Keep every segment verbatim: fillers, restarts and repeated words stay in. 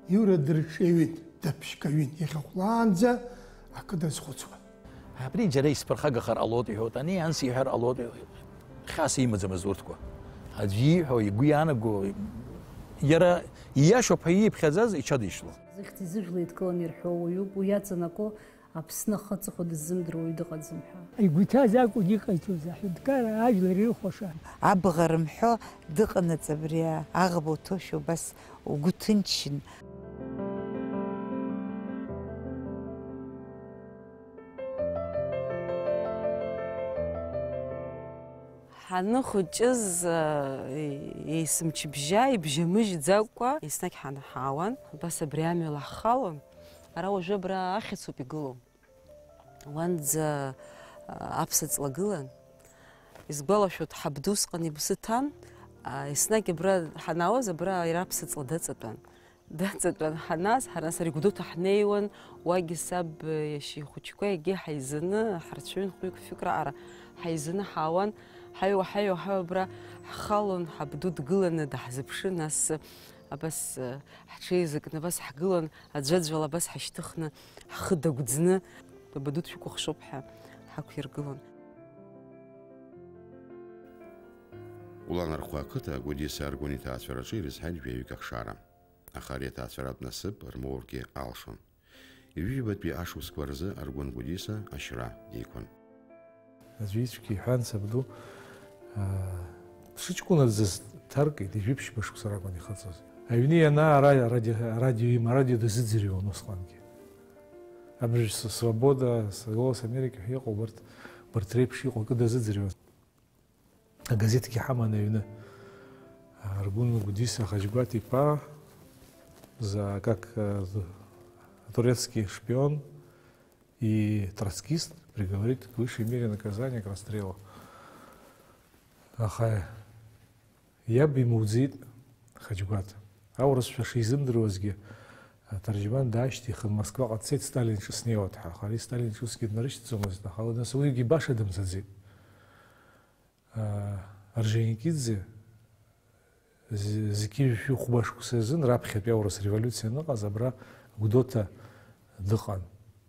Иура дырҽеиҩит, даԥшькаҩын, иахьахәлаанӡа акы дазхәыцуан. Абри џьара исԥырхагахар ҟалоит иҳәоит, ани анс иҳәар ҟалоит, хьаас имаӡамызт урҭқәа. Аӡәы ииҳәо, игәы иаанаго, иара ииашоуп ҳәа ииԥхьаӡаз иҽадишлон. Зыхьӡи зыжәлеи еидкыланы ирҳәо уаҩуп, уи иаҵанакуа Аԥсны ахы аҵыхәа дыззымдыруа уаҩ дыҟаӡам ҳәа. Игәы иҭаз акәын иҟаиҵоз, аҳәынҭқар ажәлар ирыхәаша. Абӷа рымҳәо дыҟанаҵ абри аӷба уҭоушәа убас угәы ҭынчын. Ҳанхәыҷыз, еисмчыбжьа ибжьамыжьӡакәа еснагь ҳанҳаауан, абас абри амҩала ҳхалон. Ара уажәы абра ахьыцуп игылоу. Уанӡа, а, аԥсаҵла гылан. Исгәалашәоит, ҳабду усҟан иԥсы ҭан, а, еснагь абра ҳанаауаз, абра иара аԥсаҵла даҵатәан. Даҵатәан ҳаназ, ҳара нас Гәдоуҭа ҳнеиуан, уагьы саб, э, иашьа ихәыҷқәа егьи ҳаизаны, ҳарцәаҩын хәҩык-фҩык раҟара ҳаизаны ҳаауан, ҳаиуа, ҳаиуа, ҳаиуа абра ҳхалон, ҳабду дгыланы даҳзыԥшын, нас, э, абас, э, ҳҽеизакны абас ҳгылан, аӡәаӡәала абас ҳашьҭыхны, ҳхы дагәӡны, бабаду дшәыкәыхшоуп ҳәа ҳақәиргылон. Уланархәа ақыҭа Гәдиса Аргәын иҭаацәараҿы ирызҳаит жәаҩык ахшара. Аха ари аҭаацәаратә насыԥ рмоургьы алшон. Ҩажәибатәи ашықәсқәа рзы Аргәын Гәдиса ашьра еиқәын. Аӡәы ицәгьа иҳәан сабду, аа, дшыҷкәынаӡаз дҭаркит, ижәиԥшьба шықәса ракәын ихыҵуаз. Аҩны ианаа ара-, арадио, арадио има, арадио дазыӡырҩуан усҟангьы. Абыржә с-, Свобода, с-, Голос Америки ҳәа иҟоу убарҭ, убарҭ реиԥш иҟоу акы дазыӡырҩуан. Агазеҭгьы ҳаман аҩны. Аргәын Гәдиса Хаџьгәаҭ-иԥа за как, э, турецкий шпион и троцкист приговорит к высшей мере наказания, к расстрелу. Аха иаб имуӡеит Хаџьгәаҭ. Аурысшәа шизымдыруазгьы, аҭарџьман даашьҭихын, Москваҟа дцеит Сталин иҿы снеиуеит ҳәа. Аха ари Сталин иҿы усгьы днарышьҭӡомызт, аха нас уигьы баша дымцаӡеит. Аа, Орджоникидзе зқьи жәшәи хәба шықәса азын раԥхьатәи аурыс револиуциа аныҟаз абра Гәдоуҭа дыҟан.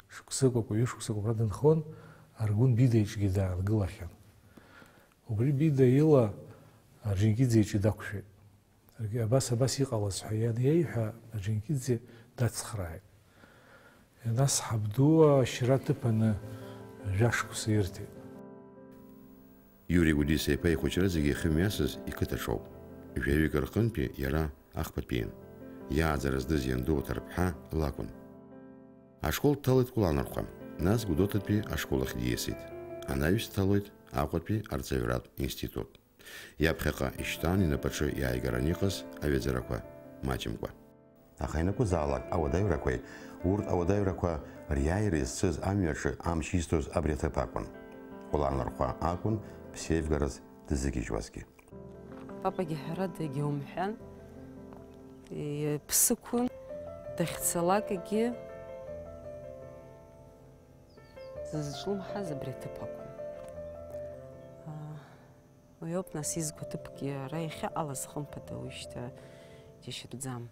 Шықәсык акәу, ҩышықәсык убра дынхон, Аргәын Бида иҿгьы даангылахьан. Убри Бида ила Орджоникидзе иҿы дақәшәеит. Даргьы абас, абас иҟалаз ҳәа ианиеиҳәа, Орджоникидзе дацхрааит. Нас ҳабду ашьра ҭыԥаны жәашықәса ирҭеит. Иури Гәдиса-иԥа ихәыҷра зегьы иахьымҩасыз иқыҭаҿоуп. Жәаҩык рҟынтәи иара ахԥатәиин. Иааӡара здыз ианду аҭырԥҳа лакәын. Ашкол дҭалеит Кәланархәа, нас Гәдоуҭатәи ашкол ахь диасит. Анаҩс дҭалоит Аҟәатәи арҵаҩратә институт. Иаԥхьаҟа ишьҭан инапаҿы иааигараны иҟаз аҩаӡарақәа маҷымкәа. Аха ианакәызаалак ауадаҩрақәеи урҭ ауадаҩрақәа риааира изцыз амҩаҿы амч изҭоз абри аҭыԥ акәын. Кәланархәа акәын ԥсеивгарас дыззыгьежьуазгьы. Папагьы ҳәарада егьаумҳәан, иԥсықәын, дахьцалакгьы дызҿлымҳаз абри аҭыԥ акәын. Уи ауп, нас, изқәа ҭыԥгьы ара иахьыҟалаз, хымԥада, уи шьҭа џьашьатәӡам.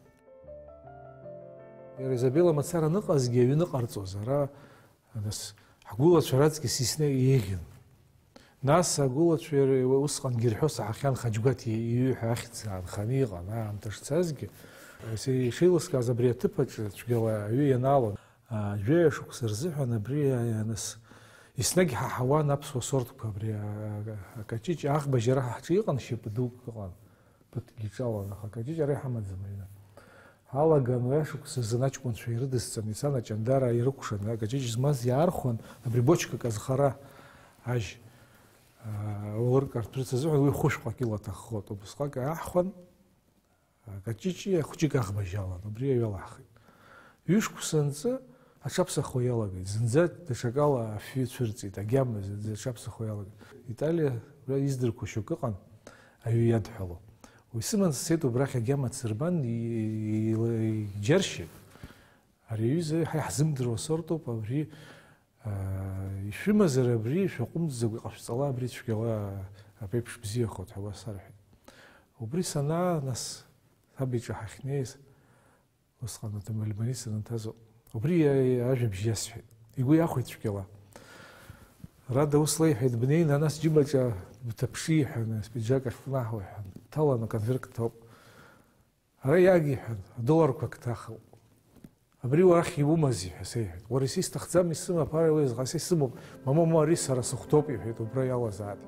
Иара Изабела мацара аныҟазгьы аҩны ҟарҵоз, ара, нас, ҳгәылацәа раҵкьыс исны еиӷьын. Нас агәылацәа иара усҟангьы ирҳәо саҳахьан, Хаџьгәаҭ иҩы ҳәа ахьӡ аанханы иҟан, аамҭа шцазгьы. Се-, ишеилыскааз абри аҭыԥ аҿы цәгьала аҩы ианалон. Жәаҩа шықәса рзыҳәан абри, нас, еснагь ҳаҳауан аԥсуа сортқәа, абри, а, а, акаҷыҷ аӷба жьара ҳа ҳҿы иҟан, шьапы дук ыҟан, ԥыҭкгьы иҿалан, аха акаҷыҷ ара иҳамаӡам аҩны. Ҳалаган уи ашықәс азын аҷкәынцәа ирыдысҵан, ицан аҷандара ирыкәшан, акаҷыҷ змаз иаархәан, абри бочкак азхара ажь, а, уалыркартә рыц азыҳәан уи хәышәҟа кила аҭаххоит, убысҟак ааҳхәан, Акаҷыҷи ахәҷык аӷба жьалан, убри аҩалаҳхит. Ҩышықәса анҵы аҽаԥсахуа иалагеит, зынӡа даҽакала афҩы цәырҵит, агьама зынӡа аҽаԥсахуа иалагеит. Италиа, уа издырқәо шьоук ыҟан, аҩы иадҳәало. Уи сыман сцеит убрахь агьама дсырбан, и-, и-, и-, иџьаршьеит. Ари аҩыза ҳа иаҳзымдыруа сортуп, абри Ишәымазар абри шәаҟәымҵӡакәа иҟашәҵала, абри цәгьала аԥеиԥш бзиахоит ҳәа уа сарҳәеит. Убри санаа, нас, саб иҿы ҳахьнеиз, Усҟан аҭамбыл Борис данҭаз убри иа-, иа-, ажәабжь иасҳәеит. Игәы иахәеит цәгьала. Рада ус леиҳәеит, бнеины, нас џьымаҿа бҭаԥшы, иҳәан, спиџьак ахь бнаҳа, иҳәан. Дҭалан, аконверт кҭоуп. Ара иагиҳәан, адолларқәа кҭахоуп. Абри уарахь иумази ҳәа сеиҳәеит. Уара, исҭахӡам, исымам, ара уи зҟа са исымоуп, мамоу, ари сара сыхәҭоуп, иҳәеит, убра иалазааит.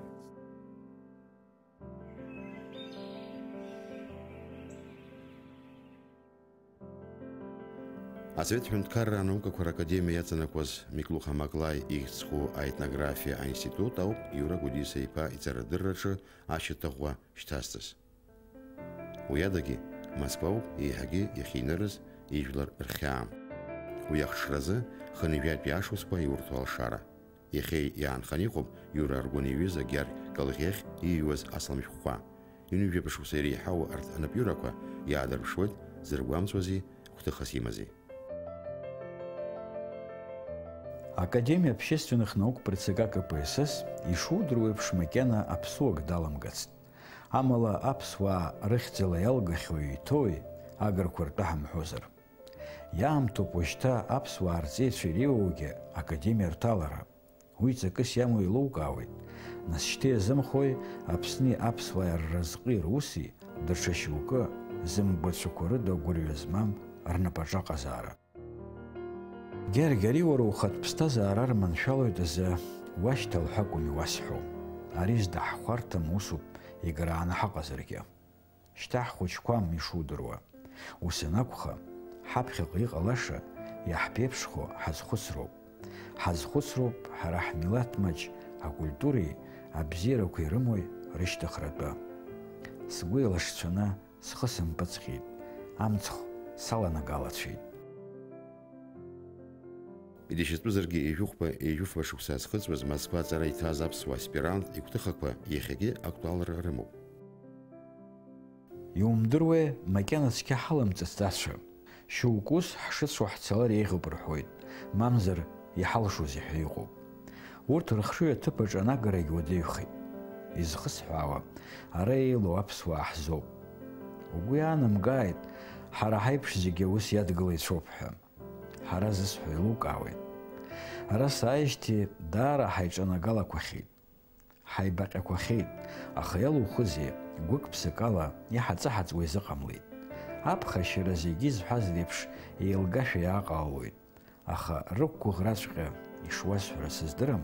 Асовет ҳәынҭқарра анаукақәа ракадемиа иаҵанакуаз Миклуха Маклаи ихьӡ зху аетнографиа аинститут ауп Иура Гәдиса-иԥа иҵарадырраҿы ашьаҭаӷәӷәа шьҭазҵаз. Уи адагьы, Москвауп еиҳагьы иахьинырыз ижәлар рхьаа. Уи ахҽразы хынҩажәатәи ашықәсқәа иурҭо алшара. Иахьа иаанхан иҟоуп Иура Аргәын иҩыза Гьаргь Калӷьеахь ииҩуаз асалам шәҟәқәа. Ҩынҩажәа шықәса иреиҳау арҭ анапҩырақәа иаадырԥшуеит, зыргәамҵуази гәҭыхас имази. Академиа общественных наук предсека К П С С, ишудыруа еиԥш, макьана аԥсуак даламгацт. Амала аԥсуаа рыхьӡала иалгахьоу иҭоуи, агырқәа ртәы ҳамҳәозар. Иаамҭоуп уажәшьҭа аԥсуаа рҵеицәа иреиуоугьы академиа рҭалара. Уи ҵакыс иамоу еилукаауеит. Нас шьҭа иазымхои Аԥсни аԥсуааи рразҟи руси, даҽа шьоукы, зымгәацәақәа рыда гәырҩа змам, рнапаҿы аҟазаара? Гьаргь, ари уара ухатә ԥсҭазаара арманшәалоит азы уашьҭал ҳәа акәым иуасҳәо. Ари зда ҳхәарҭам усуп, еграаны ҳаҟазаргьы. Шьҭа ҳхәыҷқәам ишудыруа. Ус анакәха, ҳаԥхьаҟа иҟалаша, иаҳԥеиԥшхо ҳазхәыцроуп. Ҳазхәыцроуп ҳара ҳмилаҭ маҷ акультуреи абзиарақәеи рымои рышьҭыхратәы. Сгәы еилашцәаны схы сымпыҵҟьеит, амцхә саланагалацәеит. Џьашьатәызаргьы ижәыхәба-ижәыфба шықәса зхыҵуаз Москва аҵара иҭаз аԥсуа аспирант игәҭыхақәа иахьагьы актуалра рымоуп. Иумдыруеи, макьана цқьа ҳалымҵыцт ацәа. Шьоукы ус ҳшыцәоу ҳцалар еиӷьуп рҳәоит, мамзар иҳалшозеи ҳәа иҟоуп. Урҭ рыхшыҩ аҭыԥаҿы анагарагь уадаҩхеит. Изхысҳәаауа, ара еилоу аԥсуаа ҳзоуп. Угәы иаанамгааит, ҳара ҳаиԥш зегьы аус иадгыло ицәоуп ҳәа. Ҳара зысҳәо еилукаауеит. Ара сааижьҭеи даара ҳаиҿанагалақәахьеит. Ҳаибаҟьақәахьеит, аха иалухызеи, гәык-ԥсык ала иҳаҵаҳаҵуа изыҟамлеит. Аԥхашьара зегьы изҳәаз реиԥш еилгашәа иааҟалалоит, аха рықәгәыӷраҵәҟьа ишуасҳәара сыздырам,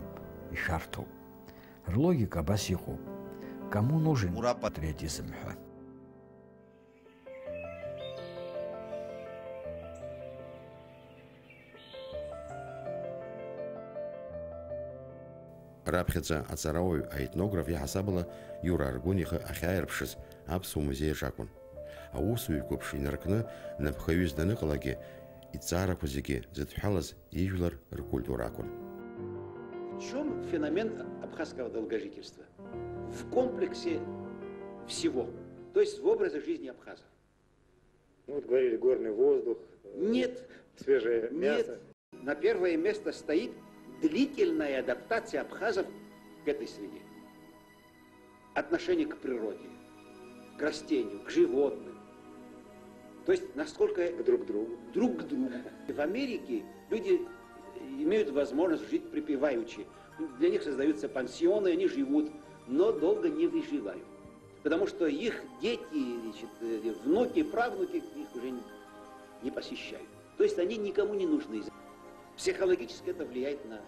ишәарҭоуп. Рлогика абас иҟоуп: кому нужен патриотизм ҳәа. Раԥхьаӡа аҵарауаҩ, аетнограф иаҳасабала Иура Аргәын ихы ахьааирԥшыз Аԥсуа музеи аҿы акәын. Аусуҩ қәыԥш инаркны напхаҩыс даныҟалакгьы, иҭҵаарақәа зегьы зыдҳәалаз ижәлар ркультура акәын. В чём феномен абхазского долгожительства? В комплексе всего, то есть в образе жизни абхаза. Ну, вот говорили, горный воздух, э, нет, свежее мясо. Нет. На первое место стоит длительная адаптация абхазов к этой среде. Отношение к природе, к растению, к животным. То есть, насколько... К друг другу. Друг к другу. В Америке люди имеют возможность жить припеваючи. Для них создаются пансионы, они живут, но долго не выживают. Потому что их дети, значит, э, внуки, правнуки их уже не, не посещают. То есть они никому не нужны. Психологически это влияет на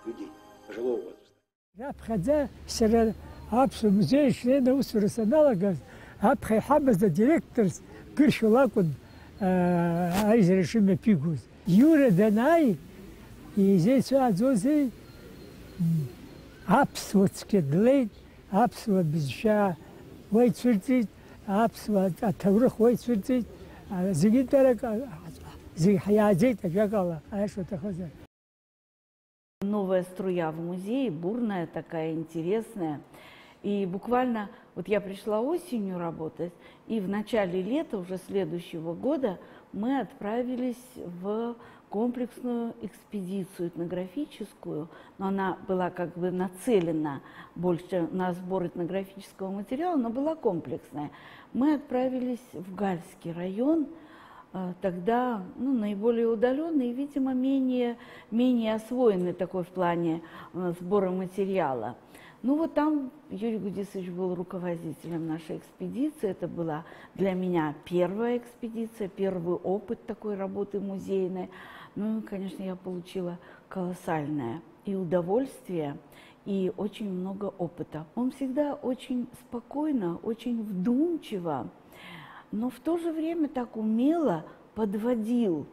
людей пожилого возраста. Раԥхьаӡа сара аԥсуа музеи ачлен аусура саналагаз, аԥхьа иҳамаз адиректорс Гыршәа лакәын, аа, аизара шымҩаԥигоз. Иура данааи, изеицәааӡозеи? Аԥсуа цқьа длеит, аԥсуа бызшәа уа ицәырҵит, аԥсуа аҭоурых уа ицәырҵит, а, зегьы дара, а, зегь ҳиааӡеит, ажәакала, аиаша уҭахызар. Новая струя в музее, бурная такая, интересная. И буквально, вот я пришла осенью работать, и в начале лета уже следующего года мы отправились в комплексную экспедицию этнографическую, но она была как бы нацелена больше на сбор этнографического материала, но была комплексная. Мы отправились в Гальский район, А, тогда, ну, наиболее удаленный, видимо, менее, менее освоенный такой в плане, э, сбора материала. Ну вот там Юрий Гудисович был руководителем нашей экспедиции. Это была для меня первая экспедиция, первый опыт такой работы музейной. Ну и, конечно, я получила колоссальное и удовольствие, и очень много опыта. Он всегда очень спокойно, очень вдумчиво, но в то же время так умело подводил,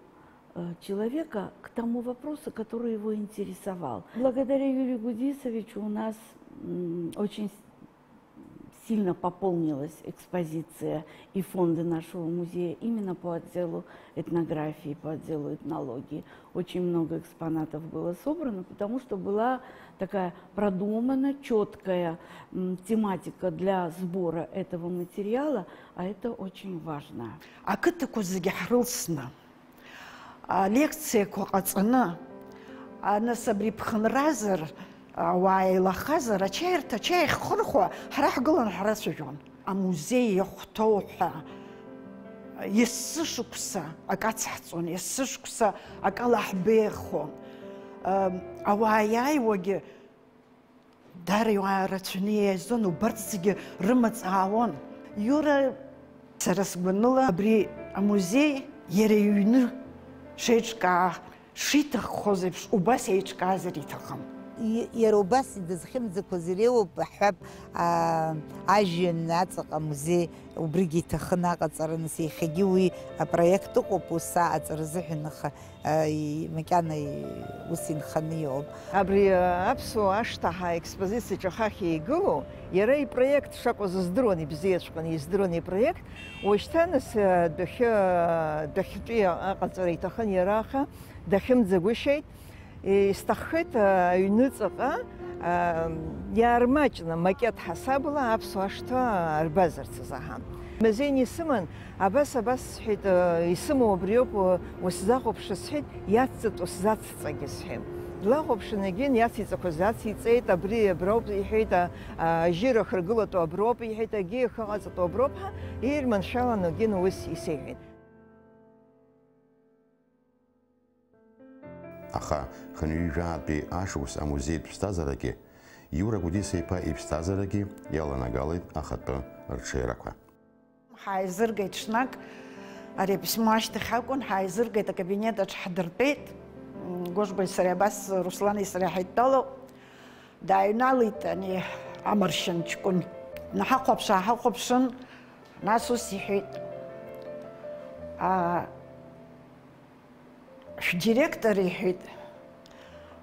э, человека к тому вопросу, который его интересовал. Благодаря Юрию Гудисовичу у нас, м, очень с-, сильно пополнилась экспозиция и фонды нашего музея именно по отделу этнографии, по отделу этнологии. Очень много экспонатов было собрано, потому что была такая продуманная, чёткая, м, тематика для сбора этого материала, а это очень важно. Ақыҭақәа зегьы ҳрылсны, алекциақәа ҟаҵаны, а, нас абри ԥхынразар, ауаа еилахазар, ачаирҭа, ачаи ахьхырхуа, ҳара ҳгылан ҳрацәажәон. Амузеи иахәҭоу ҳәа, есышықәса акы ацҳҵон, есышықәса акы алаҳбеиахон. Ам, ауаа иааиуагьы даара иуаа рацәаны иааизон, убарҭ зегьы рымаҵ аауан. Иура, сара сгәаныла, абри амузеи иара иҩны шеиҿкаа, шиҭаххоз еиԥш, убас еиҿкаазар иҭахын. И-, иара убас дызхьымӡақәаз иреиуоуп ҳҳәап, аа, ажәҩан аҵаҟа амузеи убригьы иҭахын аҟаҵара, нас иахьагьы уи апроект ыҟоуп, ус аҟаҵара азыҳәан, аха, аа, и-, макьана и-, ус инханы иоуп. Абри, аа, аԥсуа ашҭа ҳәа аекспозициаҿы ахахь еигылоу, иара ипроект шакәыз здыруан, ибзиаҵәҟьаны издыруан ипроект. Уажәшьҭа, нас, аа, адәахьы, адәахьтәи аҟаҵара иҭахын иара, аха дахьымӡагәышьеит. Исҭаххеит, а, аҩныҵаҟа, а, иаармаҷны, макет ҳасабала аԥсуа ашҭа арбазарц азы аҳа. Мазеин исыман, абас, абас сҳәеит, а, исымоу абриоуп, а, усзахәаԥш сҳәеит, иацҵатәу сзацҵагьы сҳәеит. Длахәаԥшын, егьин иациҵақәаз ациҵеит, абри аброуп иҳәеит, а, а, ажьира ахыргылатәу аброуп иҳәеит, агьи ахы аҟаҵатәу аброуп ҳәа, ирманшәаланы егьин ус исеиҳәеит. Аха хынҩажәаатәи ашықәс амузеитә ԥсҭазаарагьы, Иура Гәдиса-иԥа иԥсҭазаарагьы иаланагалеит ахатәы рҽеирақәа. Ҳааизыргеит ҽнак, ари аписьмо ашьҭахь акәын, ҳааизыргеит, акабинет аҿы ҳдыртәеит. М, Гәыжбеи сареи абас, Руслани сареи ҳаидтәалоуп. Дааҩналеит ани амаршьан ҷкәын. Наҳахәаԥш-ааҳахәаԥшын, нас ус иҳәеит. Аа, Шәдиректор, иҳәеит,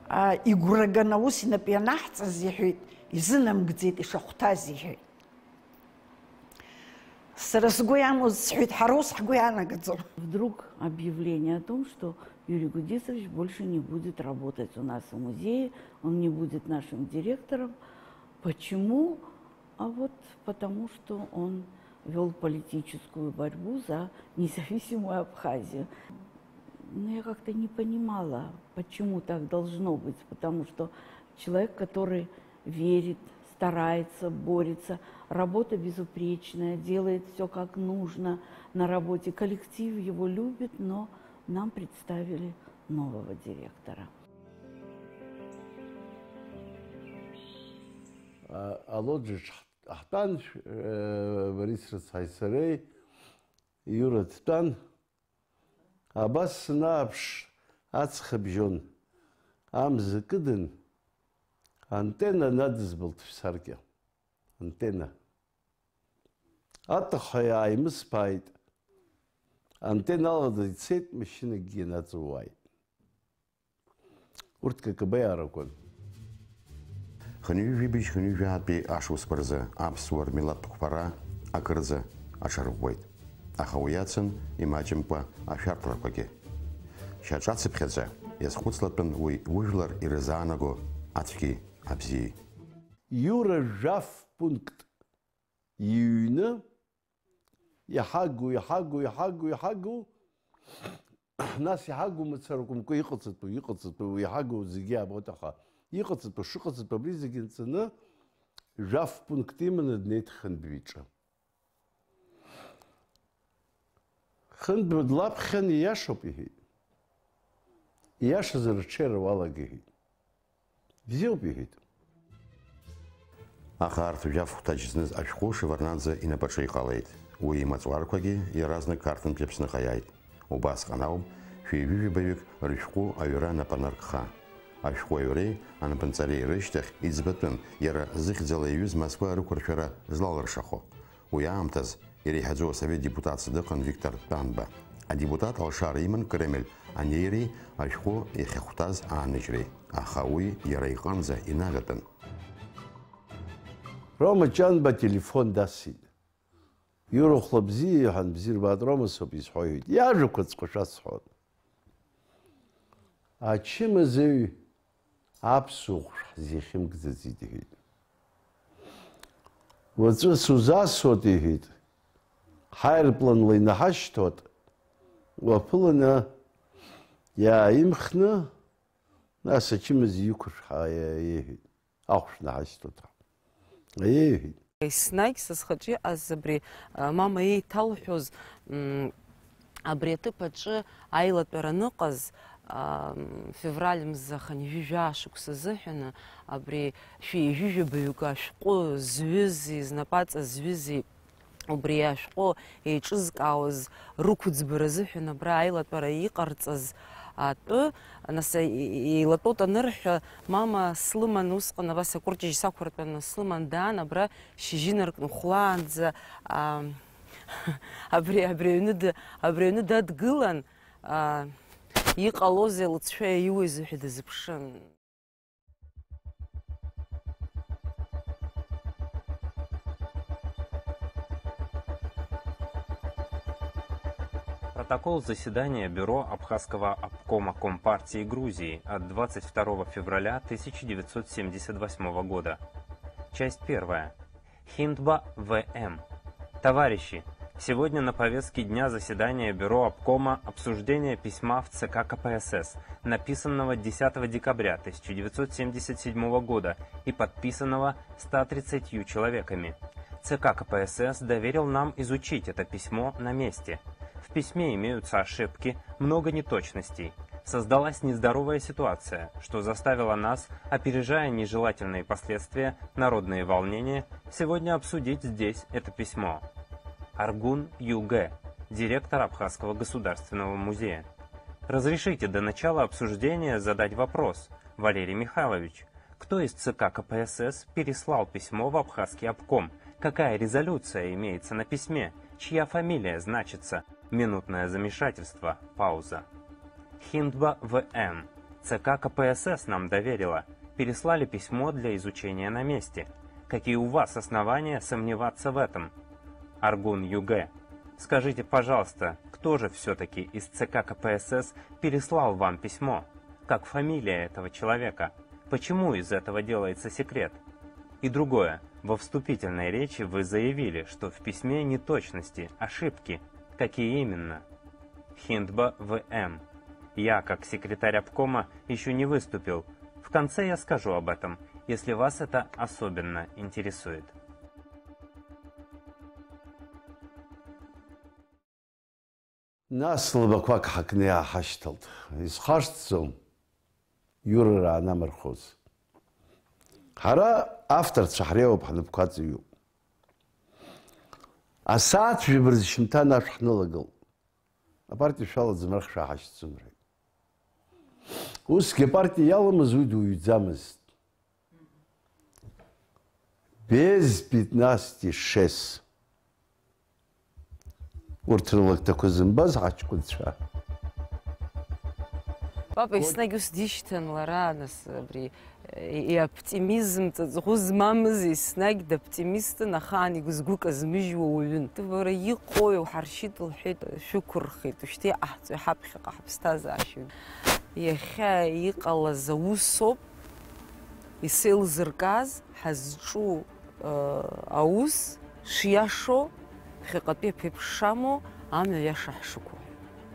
а, игәраганы аус инапы ианаҳҵаз, иҳәеит, изынамгӡеит ишахәҭаз, иҳәеит. Сара сгәы иамуз сҳәеит, ҳара ус ҳгәы иаанагаӡом. Вдруг объявление о том, что Юрий Гудисович больше не будет работать у нас в музее, он не будет нашим директором. Почему? А вот потому, что он вёл политическую борьбу за независимую Абхазию. Но я как-то не понимала, почему так должно быть, потому что человек, который верит, старается, борется, работа безупречная, делает всё как нужно на работе, коллектив его любит, но нам представили нового директора. А, алоджиаҿ ҳтәан, э, Борис рыцҳаи сареи, Иура дтәан. Абас санааԥш, аҵхыбжьон амза кыдын, антенна надызбалт шәсаркьа. Антенна. Атыхҳәа иааимысԥааит. Антенна алада ицеит, машьынакгьы инаҵууааит. Урҭ К К Б иаарақәан. Хынҩажәибжь хынҩажәаатәи ашықәсқәа рзы аԥсуа рмилаҭтә қәԥара акырӡа аҽарӷәӷәеит. Аха уи ацын имаҷымкәа ашәарҭарақәагьы. Шьаҿацыԥхьаӡа иазхәыцлатәын уи ужәлар ирзаанаго ацәгьеи абзиеи. Иура жәаф пункт иҩны, иҳагу, иҳагу, иҳагу, иҳагу, нас иҳагу мацара акәымкәа иҟаҵатәу, иҟаҵатәу, иҳагу зегьы иаабоит, аха иҟаҵатәу, шыҟаҵатәу абри зегьы нҵаны, жәаф пункт иманы днеит Хынбеи иҿы. Хынтә длаԥхьан, ииашоуп, иҳәеит. Ииашазар, рҽеира уалагеит. Бзиоуп, иҳәеит. Аха арҭ жәаф хәҭаҷ зныз ашәҟәы Шеварднаӡе инапаҿы иҟалеит. Уи имаҵуарқәагьы иаразнак Қарҭынтәи Аԥсныҟа иааит. Убасҟан ауп шәи ҩажәи жәабаҩык рышәҟәы аҩра нап анаркха. Ашәҟәы аҩреи анапынҵареи рышьҭахь иӡбатәын иара зыхьӡала иҩыз Москва рықәыршәара злалыршахо. Уи аамҭаз иреиҳаӡоу асовет депутатс дыҟан Виктор Тәанба. Адепутат алшара иман Кремль анеиреи ашәҟәы иахьахәҭаз ааныжьреи, аха уи иара иҟынӡа инагатәын. Рома Ҷанба ателефон дасит. Иурахәла бзиа иҳәан, бзиа рбаат, Рома соуп изҳәо, иҳәеит. Иажәақәа ҵҟәашәа сҳәон. Ачымазаҩ аԥсуа ҟәшә ҳзихьымгӡаӡеит, иҳәеит. Уаҵәы сузасуеит, иҳәеит. Ҳаирпланла инаҳашьҭуеит. Уаԥыланы иааимхны, нас ачымазаҩ иқәышә ҳа-, иҳәеит. Ахәшә наҳашьҭуеит ҳәа. Аиеи, иҳәеит. Еснагь са схаҿы иҟаз абри, а, мама еиҭалҳәоз, м, абри аҭыԥ аҿы аилатәара аныҟаз, а, м, февраль мза хынҩажәи жәаа шықәса азыҳәаны, абри шәи ҩажәи жәабаҩык ашәҟәы зҩызи, знапаҵа зҩызи, убри ашәҟәы еиҿызкаауаз рықәӡбара азыҳәан абра аилатәара иҟарҵаз атәы, нас, е-, е-, еилатәоуп анырҳәа, мама слыман, усҟан абас акәырҷыжь сақәыртәаны слыман, даан, абра шьыжьынаркны хәлаанӡа, а, абри, абри аҩны д-, абри аҩны дадгылан, а, иҟалозеи, лыҵшәа иаиуеи ҳәа дазыԥшын. Протокол заседания Бюро Абхазского обкома Компартии Грузии от двадцать второго февраля тысяча девятьсот семьдесят восьмого года. Часть первая. Хиндба В М. Товарищи, сегодня на повестке дня заседания Бюро обкома обсуждение письма в Ц К К П С С, написанного десятого декабря тысяча девятьсот семьдесят седьмого года и подписанного ста тридцатью человеками. Ц К К П С С доверил нам изучить это письмо на месте. В письме имеются ошибки, много неточностей. Создалась нездоровая ситуация, что заставило нас, опережая нежелательные последствия, народные волнения, сегодня обсудить здесь это письмо. Аргун Ю Г, директор Абхазского государственного музея. Разрешите до начала обсуждения задать вопрос, Валерий Михайлович. Кто из Ц К К П С С переслал письмо в Абхазский обком? Какая резолюция имеется на письме? Чья фамилия значится? Минутное замешательство. Пауза. Хиндба В М. Ц К К П С С нам доверила. Переслали письмо для изучения на месте. Какие у вас основания сомневаться в этом? Аргун Ю Г. Скажите, пожалуйста, кто же всё-таки из Ц К К П С С переслал вам письмо? Как фамилия этого человека? Почему из этого делается секрет? И другое. Во вступительной речи вы заявили, что в письме неточности, ошибки. Какие именно? Хиндба В М. Я, как секретарь обкома, ещё не выступил. В конце я скажу об этом, если вас это особенно интересует. Нас лбақәак ҳакны иааҳашьҭалт. Исхашҭӡом иура раанамырхоз. Ҳара авторцәа ҳреиуоуп, ҳнапқәа ҵаҩуп. Асааҭ жәаба рзы шьынҭан ашә ҳнылагылт. Апартиа шәалаӡам, арахь шәааҳашьҭӡом, рҳәеит. Усгьы апартиа иаламыз уи дуаҩӡамызт. Без пятнадцати шесть. Урҭ рылакҭақәа зымбаз ҳаҷкәынцәа. Папа еснагь ус дишьҭан лара, нас, абри, и-, иоптимизм ҵаҵӷәы змамыз еснагь доптимистын, ахаан игәы-, згәы казмыжьуа уаҩын. Бара иҟои, уҳаршьит, лҳәеит, шәықәырхеит, ушьҭа иҟаҳҵои ҳаԥхьаҟа ҳаԥсҭазаашьа? Иахьа иҟалаз аусоуп, исеилзыркааз, ҳазҿу, ыы, аус шиашоу, ԥхьаҟатәи аԥеиԥш шамоу амҩа иаша ҳшықәу.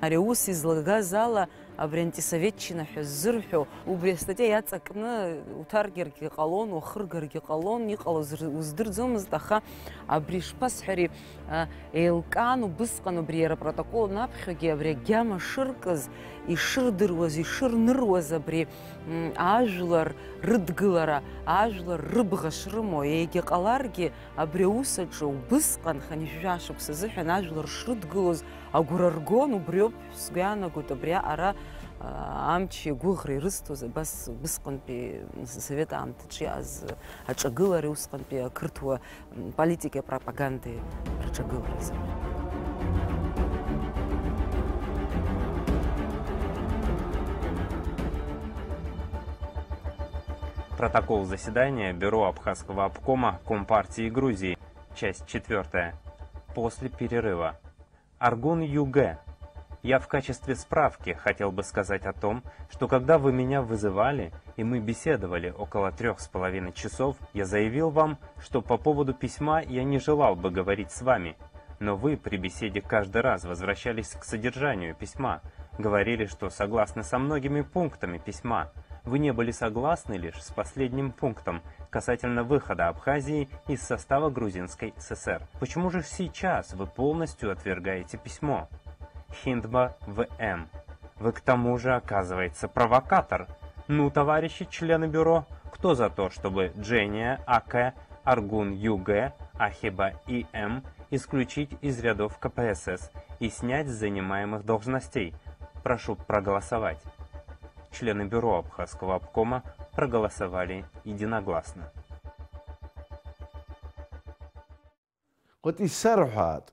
Ари аус излагаз ала, Абри антисоветчина ҳәа ззырҳәо, убри астатиа иаҵакны уҭаргаргьы ҟалон, уахыргаргьы ҟалон, иҟалоз р-, уздырӡомызт, аха абри шԥасҳәари, а, еилкаан убысҟан убри иара апротокол анаԥхьогьы абри агьама шыркыз, ишырдыруаз, ишырныруаз абри, м, ажәлар рыдгылара, ажәлар рыбӷа шрымоу, егьа ҟаларгьы абри аус аҿы убысҟан хынҩажәа шықәса азыҳәан ажәлар шрыдгылоз агәра ргон, убриоуп. Сгәы иаанагоит, абри аҟара, а, амчи агәыӷреи рызҭоз, абас убысҟантәи Совет аамҭаҿы иааз аҿагылареи усҟантәи ақырҭуа, м, политикеи апропагандеи рҿагыларазы. Протокол заседания Бюро Абхазского обкома Компартии Грузии, часть четвёртая. После перерыва. Аргун Югэ. Я в качестве справки хотел бы сказать о том, что когда вы меня вызывали, и мы беседовали около трёх с половиной часов, я заявил вам, что по поводу письма я не желал бы говорить с вами. Но вы при беседе каждый раз возвращались к содержанию письма, говорили, что согласны со многими пунктами письма. Вы не были согласны лишь с последним пунктом, касательно выхода Абхазии из состава Грузинской ССР. Почему же сейчас вы полностью отвергаете письмо? Хиндба В М. Вы к тому же, оказывается, провокатор. Ну, товарищи члены бюро, кто за то, чтобы Джения А К, Аргун Ю Г, Ахиба И М исключить из рядов К П С С и снять с занимаемых должностей? Прошу проголосовать. Члены бюро Абхазского обкома проголосовали единогласно. Кот исарҳәаат,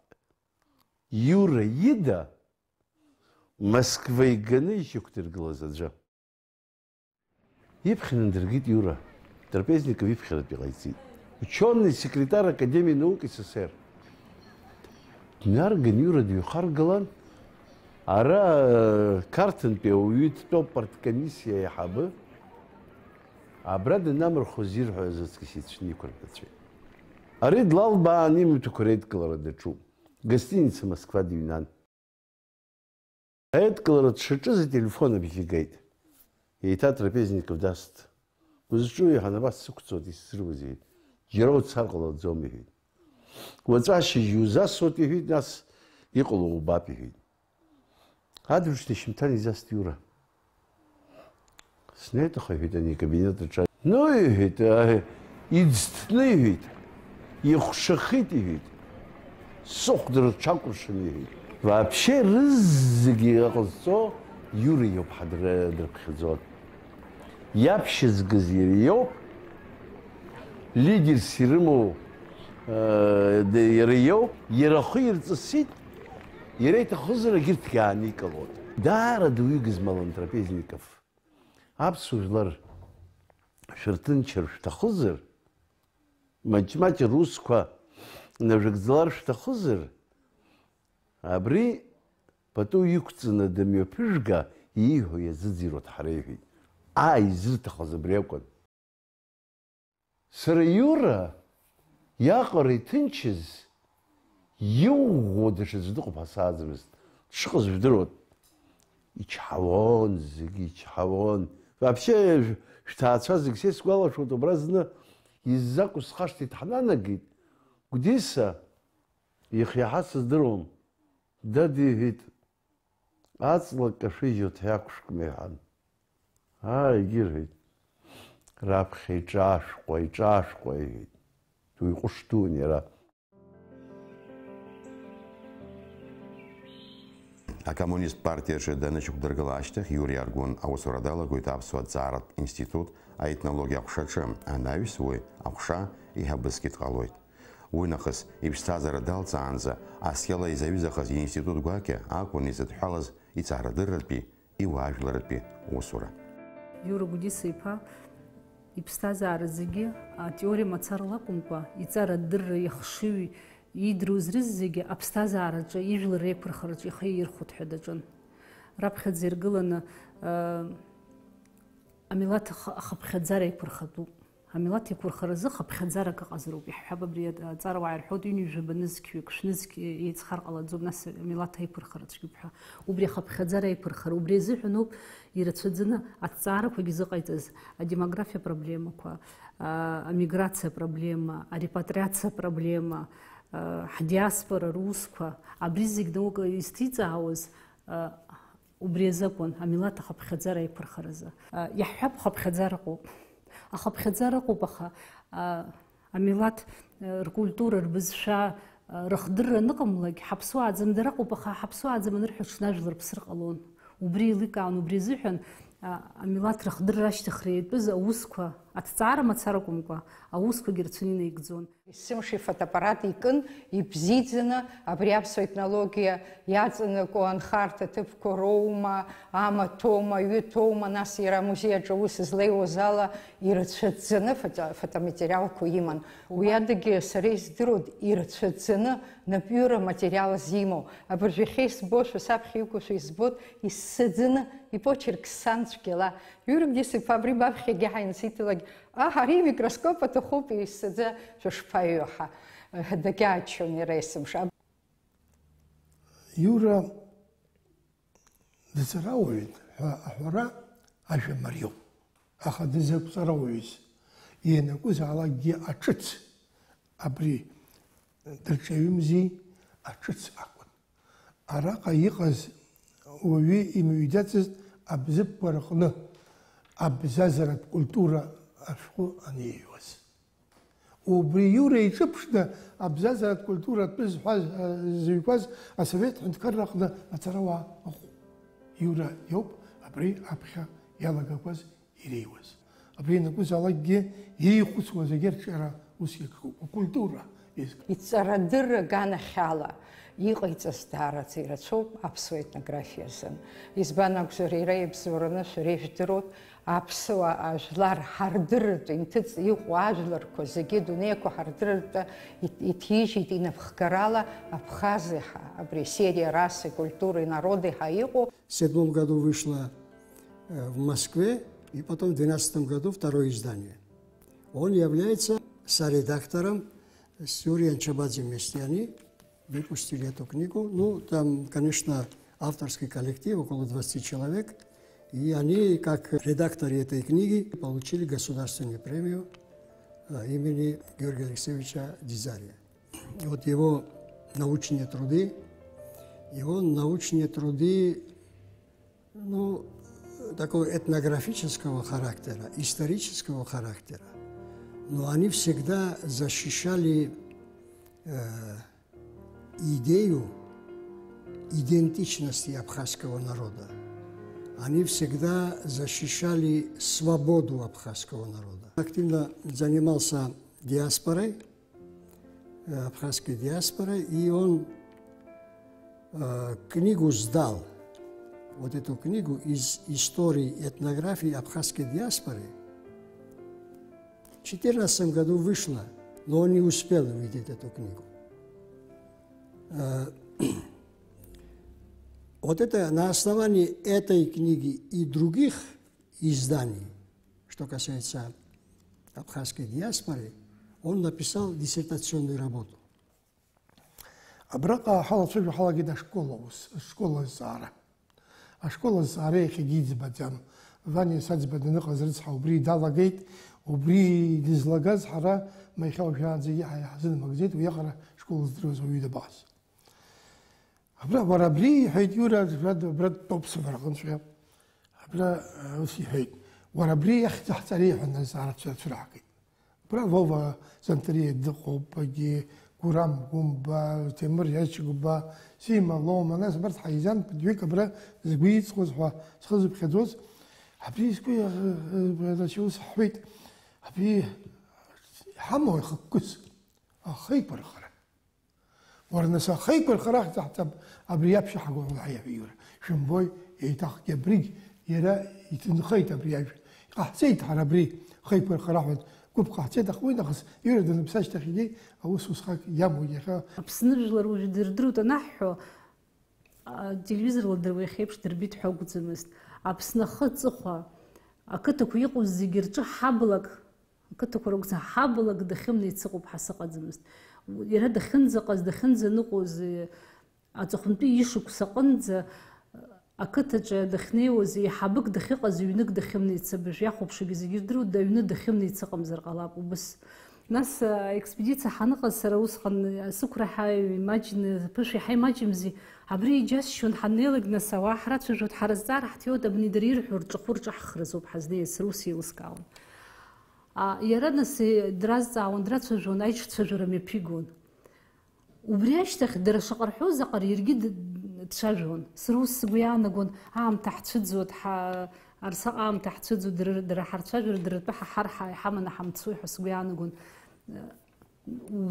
Иура ида Москва иганы ишьақәдыргылаз аӡәы. Иԥхьаны дыргеит Иура. Трапезников иԥхьаратәы иҟаиҵеит. Учёный секретарь Академии наук С С С Р. Днарган Иура дыҩхаргалан, ара, э, Қарҭынтәи ауаҩы дтәоуп, парткомиссиа аиҳабы. Абра данамырхәыз ирҳәоз аҵкыс ицәны иқәырҳәацәеит. Ари длалбаан имаҭәақәа реидкылара даҿуп. Гостиница Москва дыҩнан. Аидкылара дшаҿыз ателефон абжьы геит. Еиҭа Трапезников даст. Узҿу, иҳәан, абас сықәҵуеит, исзыруазеи? Џьара уцар ҟалаӡом, иҳәеит. Уаҵәы ашьыжь иузасуеит, иҳәеит, нас иҟало убап, иҳәеит. Адырҩаҽны ашьыжьымҭан изаст Иура. Снеит, аха, иҳәеит, ани икабинет аҿы. Ну, иҳәеит, а, иӡҭны, иҳәеит, ихәшахеит, иҳәеит, сыхәда рҽакәыршан, иҳәеит. Вообще рызегьы иҟазҵо Иура иоуп, ҳа дра-, дрыԥхьаӡон. Иаԥшьызгаз иара иоуп, лидерс ирымоу, э, д-, иара иоуп, иара ахы ирҵысит, иара иҭахызар агьырҭгьы ааникылоит. Даара дуаҩы гызмалын Трапезников. Аԥсуа жәлар шәырҭынчыр шәҭахызар, маҷ-маҷ русқәа нажәыгӡалар шәҭахызар, абри пату иқәҵаны дымҩаԥыжәга, ииҳәо иазыӡырҩуа дҳареиҳәеит. Аа, изырҭахыз абри акәын. Сара Иура иаҟара иҭынчыз, иуӷәӷәо даҽаӡә дыҟоуп ҳәа сааӡамызт. Дшыҟаз жәдыруан. Ичҳауан, зегьы ичҳауан. Вообще, шә-, шәҭаацәа зегь, са исгәалашәоит, убра зны иззакәу схашҭит, ҳнанагеит. Гәдиса, ихы иаҳа сыздыруам. Дад, иҳәеит, аҵла кашәыжь уҭ иақәшәкны, иҳәан. Аа, егьирҳәеит. Раԥхьа иҿаашәҟәа, иҿаашәҟәа, иҳәеит. Уи ҟәыш дуун иара. Акоммунист партиаҿы данышьақәдыргыла ашьҭахь, Иура Аргун аусура далагоит Аԥсуа ҭҵааратә институт аетнологиа аҟәшаҿы, анаҩс уи аҟәша еиҳабысгьы дҟалоит. Уи нахыс иԥсҭазаара далҵаанӡа аскьала изаҩызахаз институт гәакьа акәын изыдҳәалаз иҵаарадырратәи, иуаажәларратәи усура. Иура Гәдиса-иԥа иԥсҭазаара зегьы атеориа мацарала акәымкәа, иҵара адырра, ихшыҩ, иидыруаз рызегьы аԥсҭазаараҿы, ижәлар реиқәырхараҿы ихы иаирхәоит ҳәа даҿын. Раԥхьаӡа иргыланы, э, амилаҭ ах-, ахыԥхьаӡара еиқәырхатәуп. Амилаҭ иқәырхаразы хыԥхьаӡарак ыҟазароуп, иаҳҳәап, абри аҵарауаа ирҳәоит, ҩынҩажәаба нызқьҩык, шәнызқь еицхар ҟалаӡом, нас амилаҭ аиқәырхара цәгьоуп ҳәа. Убри ахыԥхьаӡара аиқәырхара, убри азыҳәаноуп ирацәаӡаны аҭҵаарақәагьы зыҟаиҵаз, адемографиа проблемақәа, а, амиграциа проблема, арепатриациа проблема, а, ҳдиаспора русқәа, абри зегь наука изҭиҵаауаз, а, Убри азакәын, амилаҭ ахыԥхьаӡара аиқәырхаразы. А, иаҳҳәап, хыԥхьаӡара ыҟоуп. Ахыԥхьаӡара ыҟоуп, аха, а, амилаҭ, а, ркультура, рбызшәа, а, рыхдырра аныҟамлак, ҳаԥсуааӡам дара ыҟоуп, аха ҳаԥсуааӡам анырҳәо ҽнажәлар ԥсыр ҟалон. Убри еиликаан, убри азыҳәан, а, амилаҭ рыхдырра ашьҭыхра иатәыз аусқәа, аҭҵаара мацара акәымкәа, аусқәагьы рацәаны инаигӡон. Есымша ифотоаппарат икын, ибзиаӡаны абри аԥсуа етнологиа иаҵанакуа анхарҭа ҭыԥқәа роума, амаҭәоума, аҩыҭоума, нас иара амузеи аҿы аус злеиуаз ала ирацәаӡаны фото-, фотоматериалқәа иман. Уи адагьы сара издыруа ирацәаӡаны напҩыра материалс имоу. Абыржәы иахьа исбошәа, саԥхьа иқәушәа избоит, иссаӡаны, ипочерк сан цәгьала. Иурик Дисиԥа абри баԥхьагьы ҳаинсиҭлак, аҳ, ари микроскоп аҭахуп, иссаӡа шәышԥаҩу ҳәа, дагьааччон иара есымша. Иура дҵарауаҩын ҳәа аҳәара ажәа мариоуп, аха дызакә ҵарауаҩыз, ианакәызаалакгьы аҿыц, абри дырҿиаҩымзи, аҿыц акәын. Араҟа иҟаз уаҩы имыҩдаӡацызт абзыԥқәа рҟны абзазаратә культура ашәҟәы аниҩуаз. Убри Иура иҿыԥшны абзазаратә культура атәы зҳәаз, зыҩқәаз асовет ҳәынҭқарра аҟны ацарауаа ыҟоуп. Иура иоуп абри аԥхьа иалагақәаз иреиуаз. Абри ианакәызаалакгьы иеихәыцуа зегьы рҿиара ус иагхоуп, акультура изг. Иҵарадырра аганахьала иҟаиҵаз даараӡа ирацәоуп аԥсуа етнографиа азын. Избан акәзар, иара ибзоураны шәара ижәдыруеит, аԥсуа ажәлар ҳардырратәы инҭыҵ-, иҟоу ажәларқәа зегьы дунеиқәа ҳардырратәы ит-, иҭижьит инапхгарала Абхазиа ҳәа, абри сериа расы, культуры, народы ҳәа иҟоу. В седьмом году вышло, э, в Москве, и потом в двенадцатом году второе издание. Он является соредактором с Юрием Чабадзе вместе. Они выпустили эту книгу. Ну, там, конечно, авторский коллектив, около двадцати человек. И они, как редакторы этой книги, получили государственную премию, э, имени Георгия Алексеевича Дзидзария. Вот его научные труды, его научные труды, ну, такого этнографического характера, исторического характера. Но они всегда защищали, э, идею идентичности абхазского народа. Они всегда защищали свободу абхазского народа. Активно занимался диаспорой, э, абхазской диаспорой, и он, э, книгу сдал, вот эту книгу из истории и этнографии абхазской диаспоры. В четырнадцатом году вышла, но он не успел выдать эту книгу. Э, вот это, на основании этой книги и других изданий, что касается абхазской диаспоры, он написал диссертационную работу. Абраҟа ҳалацәажәо ҳалагеит ашкол аус, ашкол азҵаара. Ашкол азҵаара иахьагьы иӡбаӡам. Ваниа Саӡба даныҟаз рыцҳа убри далагеит, убри дызлагаз ҳара ма иахьа уажәраанӡагьы ҳа-, иаҳзынамыгӡеит, уиаҟара ашкол здыруаз уаҩы дабаҟаз. Абра, уара абри, иҳәеит Иура, абра, абра дтәоуп сымра аҟынҵәҟьа. Абра, э, ус иҳәеит, уара абри иахьӡаҳҵари ҳәа нас арацәа ацәыраҳгеит. Абра Вова Занҭариа дыҟоуп, егьи Гурам Гәымба, Ҭемыр Иачгәба, Сима Лома, нас абарҭ ҳаизан ԥыҭҩык абра згәы иҵхоз ҳәа зхы зыԥхьаӡоз, абри згәы иа-, э, э, рацәа ус ҳҳәеит, абри иҳамоу ихықәкыс, ахеиқәырхара. Уара нас ахеиқәырхара ахьӡаҳҵап, абри иаԥшьа ҳагәаҟны ҳаиаҳәа Иура. Шәымбои, еиҭахгьы абригь иара иҭынхеит абри ажәа. Иҟаҳҵеит ҳара абри хеиқәырхара ҳәа гәыԥ ҟаҳҵеит, аха уи нахыс Иура даныԥсы ашьҭахьгьы аус усҟак иамоуит иахьа. Аԥсны жәлар уажә дырдыруеит анаҳҳәо, ателевизорла дыруеихеиԥш дырбеит ҳәа акәӡамызт. Аԥсны ахы аҵыхәа, ақыҭақәа иҟоу зегьы рҿы ҳаблак Ақыҭақәа ракәзар, ҳаблак дахьымнеиц ыҟоуп ҳәа сыҟаӡамызт. Иара дахьынӡаҟаз, дахьынӡаныҟәоз, аҵыхәантәи ишықәс аҟынӡа ақыҭаҿы дахьнеиуаз, еиҳабык дахьыҟаз, ҩнык дахьымнеиц, абыржә иахәаԥшуагьы зегьы ирдыруеит, ҩны дахьымнеиц ыҟамзар ҟалап, убыс. Нас, а, аекспедициа ҳаныҟаз, сара усҟан, а, сықәраҳаҩ имаҷны, ԥышәа иаҳа имаҷымзи, абри иџьасшьон, ҳаннеилак, нас, ауаа ҳрацәажәоит, ҳара зҵаара ҳҭиуеит, абни дара ирҳәо рҿахәы рҿаҳхразоуп ҳазнеиз, сара ус еилыскаауан. А, иара, нас, дразҵаауан, драцәажәон, аиҿцәажәара мҩаԥигон. Убри ашьҭахь, дара шаҟа рҳәо, заҟара иаргьы д-, дцәажәон. Сара ус сгәы иаанагон, аамҭа ҳцәыӡуеит, ҳа-, арсаҟа аамҭа ҳцәыӡуеит, дара, дара ҳарцәажәара, дара ртәы ҳа ҳар-, ҳа-, иҳаманы ҳамцои ҳәа сгәы иаанагон.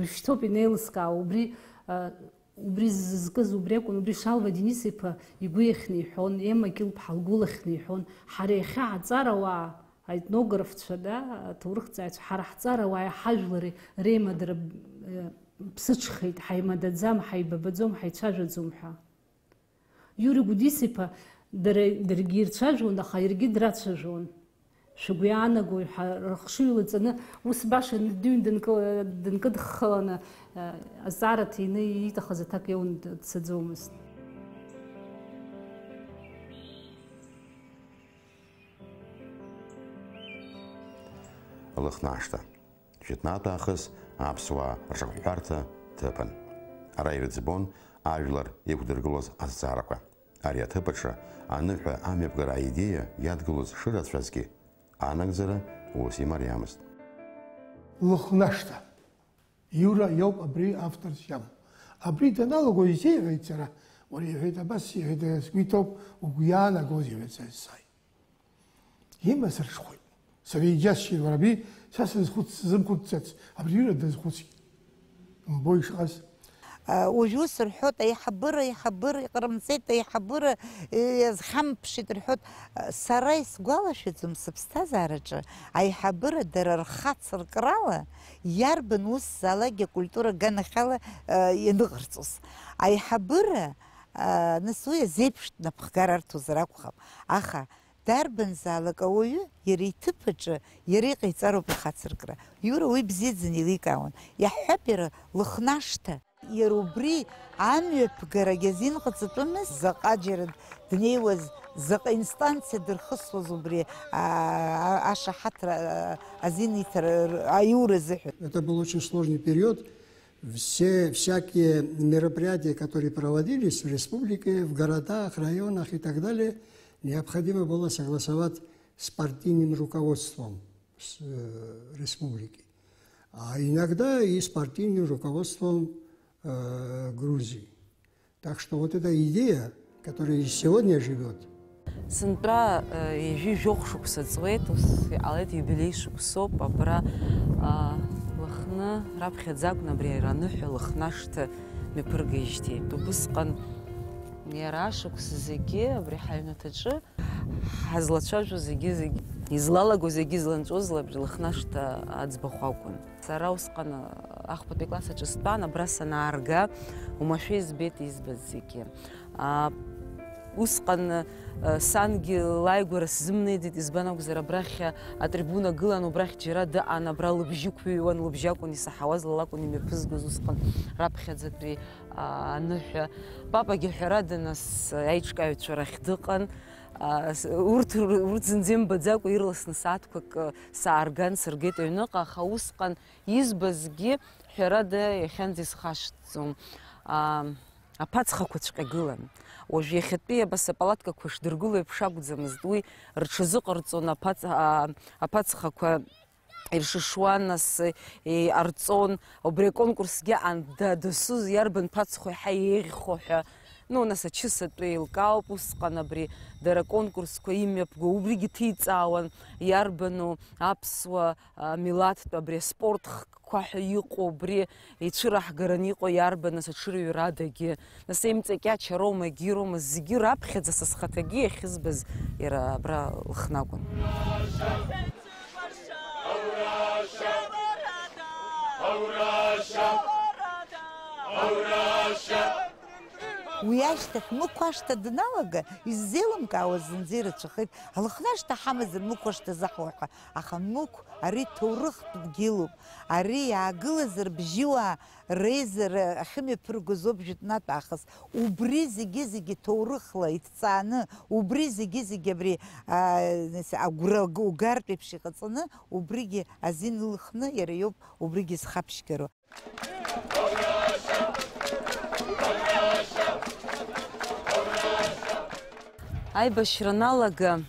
Ушьҭоуп инеилыскаауа. Убри, а, убри зызкыз убри акәын, убри Шалва Денис-иԥа игәы иахьниҳәон, Ема Кьылԥҳа лгәы лахьниҳәон. Ҳара иахьа аҵарауаа, аетнографцәа, да, аҭоурыхҭҵааҩцәа, ҳара ҳҵарауааи ҳажәлари реимадара, э, ԥсыҽхеит, ҳаимадаӡам, ҳаибабаӡом, ҳаицәажәаӡом ҳәа. Иури Гәдис-иԥа дара, даргьы ирцәажәон, аха иаргьы драцәажәон. Шәгәы иаанагои ҳәа рыхшыҩ лаҵаны, ус баша дыҩн дынкы-, дынкыдххыланы, э, азҵаара ҭины ииҭахыз аҭак иоуны дцаӡомызт. Лыхнашҭа. Жәытәнатә аахыс аԥсуаа рҿахәҳәарҭа ҭыԥын. Ара ирыӡбон ажәлар иқәдыргылоз азҵаарақәа. Ари аҭыԥ аҿы аныҳәа амҩаԥгара аидеиа иадгылоз шырацәазгьы, анагӡара ус имариамызт. Лыхнашҭа. Иура иоуп абри авторс иамоу. Абри даналаго изеиҳәеит сара. Уара иҳәеит абас, иҳәеит, сгәы иҭоуп, угәы иаанагозеи, иҳәеит сара, сааит. Имазар сшхоит. Сара иџьасшьеит, уара, абри са сызхәыц-, сзымхәыццац, абри иура дазхәыцит. Умбои ишыҟаз? А, уажә ус рҳәоит, аиҳабыра, аиҳабыра, иҟарымҵеит, аиҳабыра, э, иазхьамԥшит рҳәоит. А, сара исгәалашәаӡом сыԥсҭазаараҿы аиҳабыра дара рхацыркрала иарбан усзаалакгьы акультура аганахьала, э, ианыҟарҵоз. Аиҳабыра, а, нас уи азеиԥш напхгара арҭозар акәхап. Аха дарбанзаалак ауаҩы иара иҭыԥ аҿы иара иҟаиҵароуп ихацыркра. Иура уи бзиаӡаны еиликаауан. Иаҳҳәап, иара Лыхнашҭа. Иара убри амҩаԥгарагь азин ҟаҵатәымызт, заҟа џьара днеиуаз, заҟа инстанциа дырхысуаз убри, а, а, ашаҳаҭра, а, азин иҭара, аиура азыҳәан. Это был очень сложный период. Все всякие мероприятия, которые проводились в республике, в городах, районах и так далее, необходимо было согласовать с партийным руководством с, э, республики, а иногда и с партийным руководством, э, Грузии. Так что вот эта идея, которая и сегодня живет. Сынтәа, э, ҩажәи жәохә шықәса ҵуеит, ус иҟалеит, иубилеи шықәсоуп, абра, а, Лыхны раԥхьаӡа акәын абри аныҳәа Лыхнашҭа мҩаԥыргеижьҭеи. Убысҟан иара ашықәс зегьы абри ҳаҩнаҭаҿы ҳазлацәажәо зегьы, зегьы, излалаго зегьы, изланҵәозла абри Лыхнашҭа аӡбахә акәын. Сара усҟан ахԥатәи класс аҿы стәан, абра санаарга, уамашәа избеит избаз зегьы. А, усҟан, а, сангьы лааигәара сзымнеиӡеит, избан акәзар, абрахь атрибуна гылан, убрахь џьара дыҟан, абра лыбжьы ықәыҩуан, лыбжьы акәын исаҳауаз, ла лакәын имҩаԥызгоз усҟан раԥхьаӡатәи, а, аныҳәа. Папагьы, ҳәарада, нас аиҿкааҩцәа рахь дыҟан. А, с-, урҭ, урҭ зынӡа имбаӡакәа ирласны сааҭқәак, а, саарган, сыргеит аҩныҟа, аха усҟан избазгьы, ҳәарада, иахьанӡа исхашҭӡом. А, аԥацхақәаҵәҟьа гылан. Уажә иахьатәи абас апалаткақәа шдыргыло еиԥш акәӡамызт, уи рҽазыҟарҵон аԥаҵ-, а, аԥацхақәа иршышуан, нас, е, иҟарҵон. Убри аконкурсгьы ан-, да-, дасу иарбан ԥацхәы еиҳа еиӷьхо ҳәа, ну, нас ачысатәы еилкаауп, усҟан абри дара аконкурсқәа имҩаԥго, убригьы ҭиҵаауан, иарбану аԥсуа, а, милаҭтә абри аспорт хкқәа ҳәа иҟоу, убри ицәыраҳгараны иҟоу иарбан, нас, аҽырҩрадагьы, нас, Емҵакьача роума, егьи роума, зегьы раԥхьаӡа са схаҭагьы иахьызбаз иара абра Лыхны акәын. Уи ашьҭахь Мықә ашҭа даналага, иззеилымкаауаз зынӡа ирацәахеит, Алыхнашҭа ҳамазар Мықә ашҭа заҳуа ҳәа, аха Мықә ари ҭоурыхтә дгьылуп, ари иаагылазар бжьыуаа реизара ахьымҩаԥыргоз ауп жәытәнатә аахыс. Убри зегьы-зегьы ҭоурыхла иҭҵааны, убри зегьы-зегьы абри, аа, агәра угартә еиԥш иҟаҵаны, убригьы азин ылхны иара иоуп убригьы зхаԥшьгароу. Аибашьра аналага,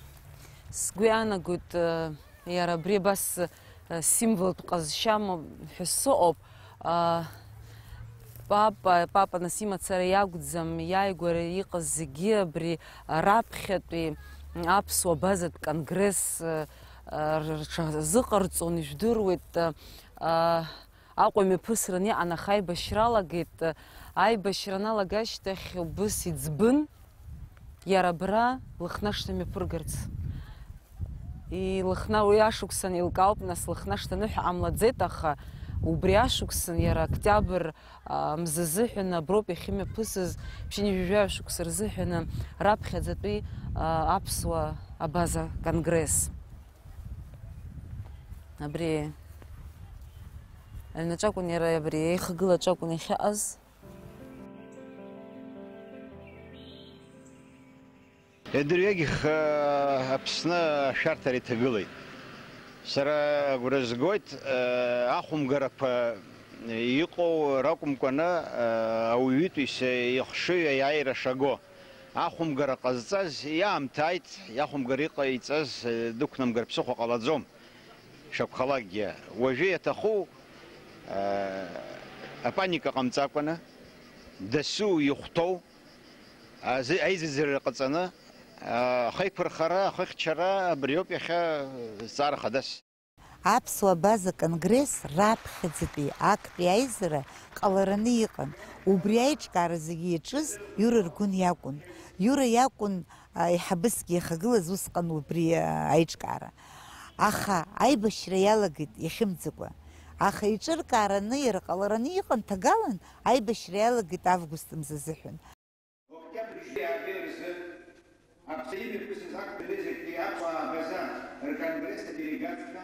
сгәы иаанагоит, э, иара абри абас, э, символтә ҟазшьа амоуп ҳәа сыҟоуп. Э, папа, папа нас имацара иакәӡам, иааигәара иҟаз зегьы абри раԥхьатәи аԥсуа базатә конгресс, э, э, рҽазыҟарҵон, ижәдыруеит, э, э, Аҟәа имҩаԥысран иҟан, аха аибашьра алагеит. Аибашьра аналага ашьҭахь убыс иӡбын иара абра Лыхнашҭа мҩаԥыргарц. И Лыхна-, уи ашықәсан еилкаауп, нас, Лыхнашҭа аныҳәа ҟамлаӡеит, аха убри ашықәсан иара октиабр, а, мза азыҳәан аброуп иахьымҩаԥысыз, ԥшьынҩажәи жәаҩа шықәса рзыҳәан раԥхьаӡатәи, а, аԥсуа абаза конгресс. Абри аҩнаҿ акәын иара, абри аихагылаҿ акәын иахьыҟаз. Идырҩегьых, э, Аԥсны ашәарҭара иҭагылеит. Сара агәра згоит, э, ахәымгарақәа иҟоу ракәымкәаны, э, ауаҩытәыҩса ихшыҩ аиааира шаго. Ахәымгара ҟазҵаз иаамҭа ааит, иахәымгара иҟаиҵаз, э, дықәнамгар ԥсыхәа ҟалаӡом. Шакәхалакгьы, уажәы иаҭаху, э, апаника ҟамҵакәаны, дасу ихәҭоу, азы-, аизыӡырҩра ҟаҵаны, э, ахеиқәырхара, ахыхьчара абриоуп иахьа зҵаара хадас. Аԥсуа Абаза Конгресс раԥхьаӡатәи актәи аизара ҟалараны иҟан. Убри аиҿкаара зегьы иаҿыз Иура Ргәын иакәын. Иура иакәын, а, аиҳабысгьы иахагылаз усҟан убри, а, аиҿкаара. Аха аибашьра иалагеит иахьымӡакәа. Аха иҿыркаараны иара ҟалараны иҟан, ҭагалан аибашьра иалагеит август мза азыҳәан. Октиабр жәаҩа рзы Аԥсны имҩаԥысыз актәи аизараҿы аԥсуаа Абаза рконгресс аделегатцәа.